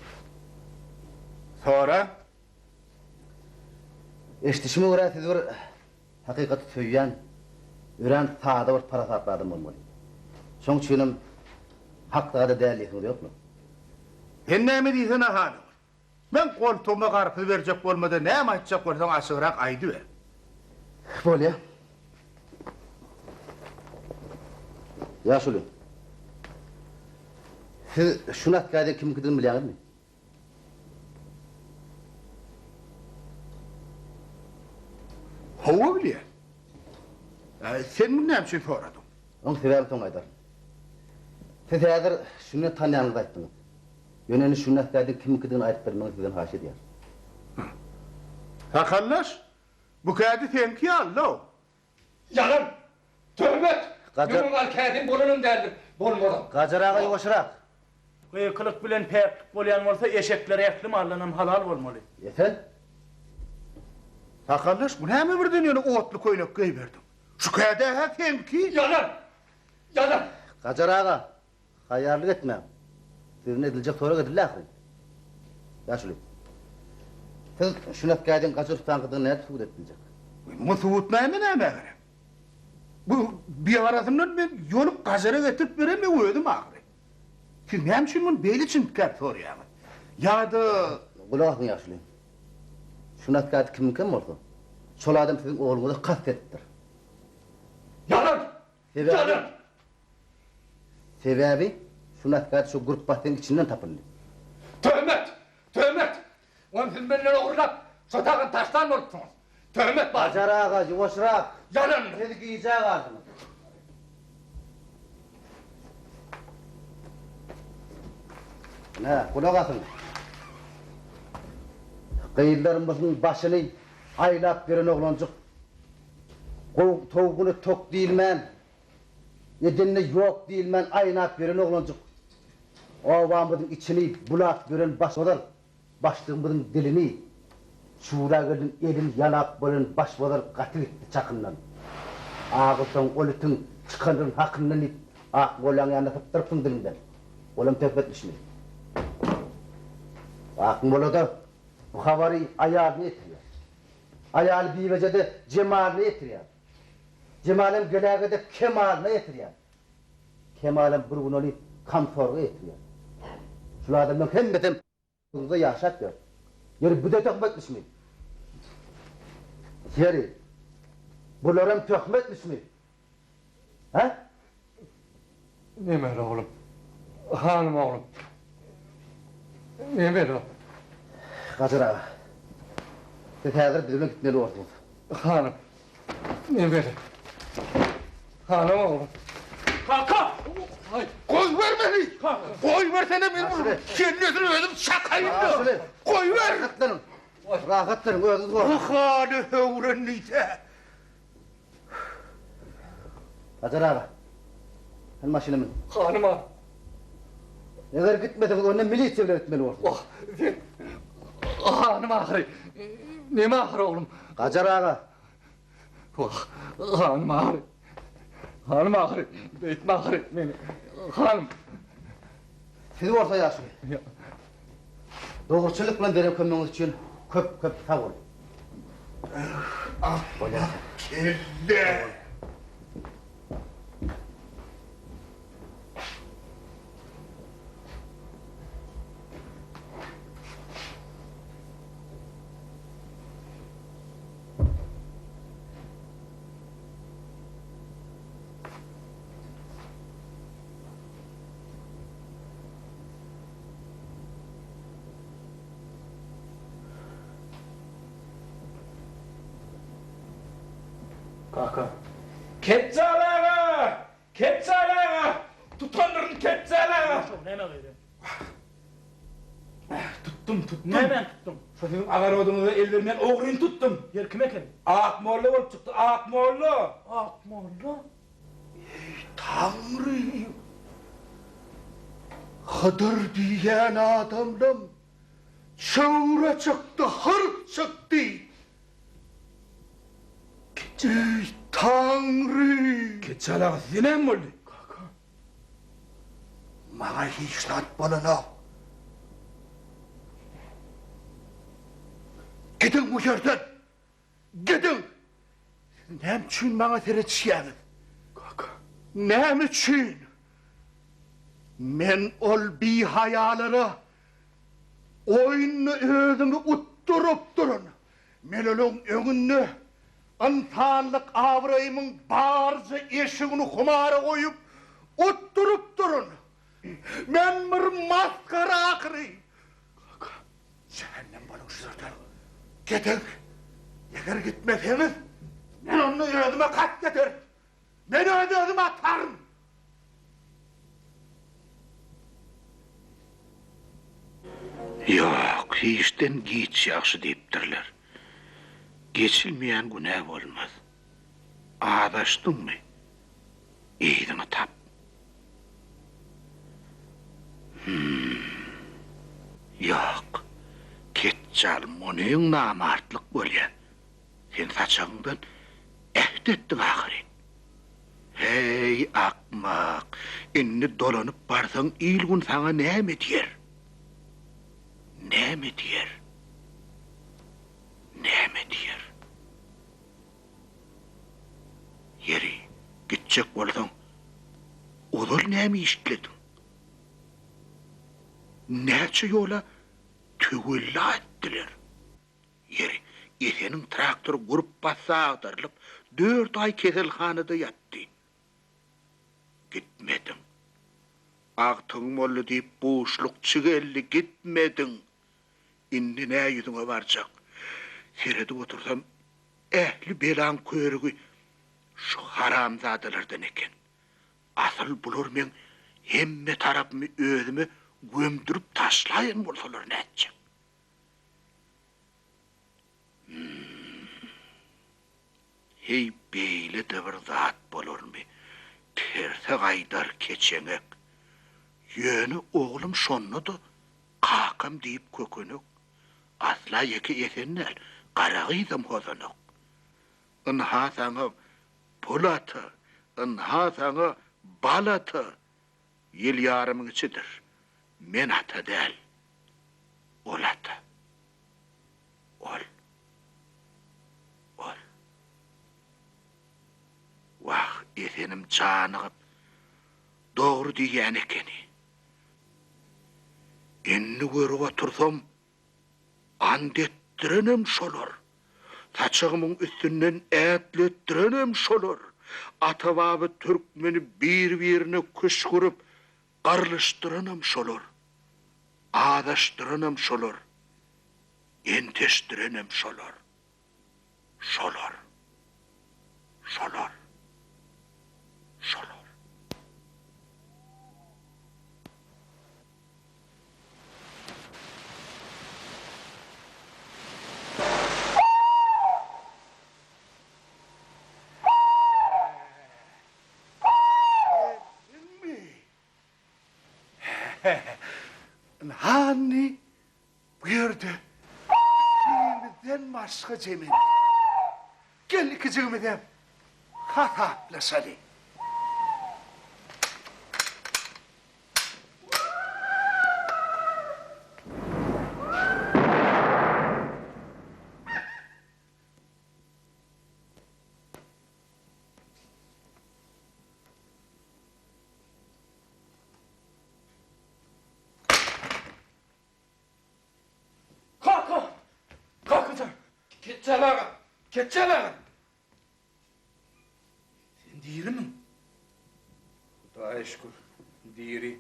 Sora. Eşidişime görä siz bir hakykaty söýýän, örän sada bir parasatly adam bolmaly. Şoň üçinem hak zada däl diýesiňiz ýokmy? Sen näme diýsene han ogul. Men goltugyma garpyz berjek bolmada näme aýtjak bolsaň açygrak aýdyber. Bolýa. Ýaşuly. Siz şu natgaýda kimiňkidigini bilýäňizmi? Hawa bilýän. Sen muny näme üçin soradyň? Oň sebäbini soň aýdaryn. Siz häzir şuny tanýanyňyzy aýtdyňyz. Ýöne indi şu näslädiň kimiňkidigini aýdyp bermegiňizi sizden haýyş edýärin. Sakallaş, bu kädi seňki ýaly-low. Ýalan! Töhmet! Gajar. Meniň al kädim bolanam däldir, bolmazam. Gajar aga ýuwaşrak. Gykylyk bilen päklik bolýan bolsa eşekler ähli maldanam halal bolmaly. Esen. Sakallaş, bu näme birden ýöne otly köýnek geýiberdiň? Şu kädä-hä seňki. Ýalan! Ýalan! Gajar aga, Haýýarlyk etmäň. Sizden ediljek sorag edildi ahyryn. Ýaşuly. Siz şu nätgädiň Gajar ussaňkydygyny nädip subut edip biljek? Muňa subutname nämä gerek? Bu bigarasyndan men ýolup Gajara getirip beren meň özüm ahyry. Siz näme üçin muny beýle çintgäp soraýaňyz? Ýa-da. Gulak asyň ýaşuly. Şu nätgädi kimiňkem bolsa, şol adam siziň ogluňyza kast edipdir. Ýalan! Sebäbi. Ýalan! Sebäbi şu naskar şu gürpbasdyň içinden tapyldy. Töhmet! Töhmet! Ony siz menden ogurlap, şo tagan taşlan bolupsyňyz. Töhmet bar! Gajar aga, ýuwaşrak! Ýalan! Siz gijä galdyňyz. Ine, gulak asyň. Gyzlarymyzyň başyny aýlap ýören oglanjyk towugyny tok diýilmän, Edenine ýok diýilmän aýnap ýören oglanjyk. Obamyzyň içini bulap ýören başbozar başlygymyzyň dilini Şura gelin elini ýalap bolan başbozar gaty gitdi çakyndan. Agyrsoň ol itiň çykandygyny hakyndan diýip Akmollaň ýanyna sypdyrypsyň diliňden. Olam töhmetmişmi? Akmolla-da bu habary aýalyna ýetirýär. Aýaly Bibeje-de Jemalyna ýetirýär. Jemalem geläge-de Kemalyna ýetirýär. Kemalem bir gün ony komsorga ýetirýär. Şul adamlaryň hemmesem yzda ýaşap ýör. Ýeri bu-da töhmetmişmi? Ýeri, bularam töhmetmişmi? Hä? Nemeli oglum? Hanym oglum. Nemeli o? Gajar aga, siz häzir biz bilen gitmeli borsuňyz. Hanym. Nemeli? Hanym oglum. Kaka! Goýber meni! Goýbersene men muny kellesini özüm çakaýyn-da! Goýber! Rahatlanyň. Rahatlanyň, özüňiz goraň. Bu haly höwren diýse. Hajar aga, sen maşyna mün. Hanym aga. Eger gitmeseňiz, onda milisiýa bilen gitmeli borsuňyz. Wah, sen hanym ahyry. Neme ahyry oglum? Gajar aga. Wah, hanym ahyry. Hanym ahyry, beýtme ahyry meni. Hanym. Siz bolsa ýaşuly. Dogruçyllyk bilen beren kömegiňiz üçin köp köp sag boluň. Akmak kelle! Kaka. Ketjal aga! Ketjal aga! Tutandyryn Ketjal aga! Näme gyzy? Tutdum, tutdum. Nämäni tutduň? Şo siziň agarodyňyza el bermeýän ogryny tutdum. Ýeri kim eken? Akmolla bolup çykdy, Akmolla! Akmolla? Eý, Taňrym! Hydyr diýýän adamlam çöwre çykdy, hyrk çykdy. Eý, Taňrym! Ketjal aga, size näme boldy? Kaka. Maňa hiç zat bolanok. Gidiň bu ýerden! Gidiň! Siz näme üçin maňa seredişýäňiz? Kaka. Näme üçin? Men ol bihaýalara oýunda özümi utdurypdyryn. Men olaň öňünde ynsanlyk abraýymyň barja eşigini humara goýup, utdurypdyryn. Men bir masgara ahyry! Kaka, jähennem boluň şu ýerden. Gidiň! Eger gitmeseňiz, men onda özüme kast ederin. Men öz-özümi ataryn! Ýok, hiçden giç ýagşy diýipdirler. Geçilmeýän günä bolmaz. Azaşdyňmy, yzyňy tap. Hüm. Ýok, ketjal, munyň namartlyk bolýa. Sen saçagyňdan äht etdiň ahyryn. Heý, akmak, indi dolanyp barsaň il-gün saňa näme diýer? Näme diýer? Näme diýer? Ýeri, gitjek bolsaň, ozal näme işlediň? Näçe ýola töwella etdiler? Ýeri, Eseniň traktory gurup bassa agdarylyp, dört aý keselhanada ýatdy. Gitmediň. Agtygyň boldy diýip buşlukçy geldi, gitmediň. Indi nä ýüzüňe barjak? Seredip otursam, ähli belaň körügi şu haramzadalardan eken. Asyl bular meň hemme tarapymy özüme gömdürip taşlaýan bolsalar nätjek? Hüm. Heý, beýle-de bir zat bolarmy? Terse gaýdar keçeňek. Ýöne oglum şonda-da kakam diýip kökenek. Asla ýeke Esen däl, Garagyzam hozanok. Ynha saňa pul ata, ynha saňa bal ata. Ýyl ýarymyň içidir. Men ata däl, ol ata. Ol. Ol. Wah, Esenim janygyp, dogry diýýän ekeni. Indi görüp otursam, ant etdirenem şolar. Saçagymyň üstünden ätletdirenem şolar. Ata-baba türkmeni bir-birine küşgürip, Garlyşdyranam şolar, azaşdyranam şolar, enteşdirenem şolar. Şolar. Şolar. Şolar. Geldiňmi? Hany bu ýerde ikimizden başga jemende. Gel ikijigimizem hasaplaşaly. Kaka! Kakajan! Ketjal aga! Ketjal aga! Sen dirimiň? Hudaýa şükür, diri.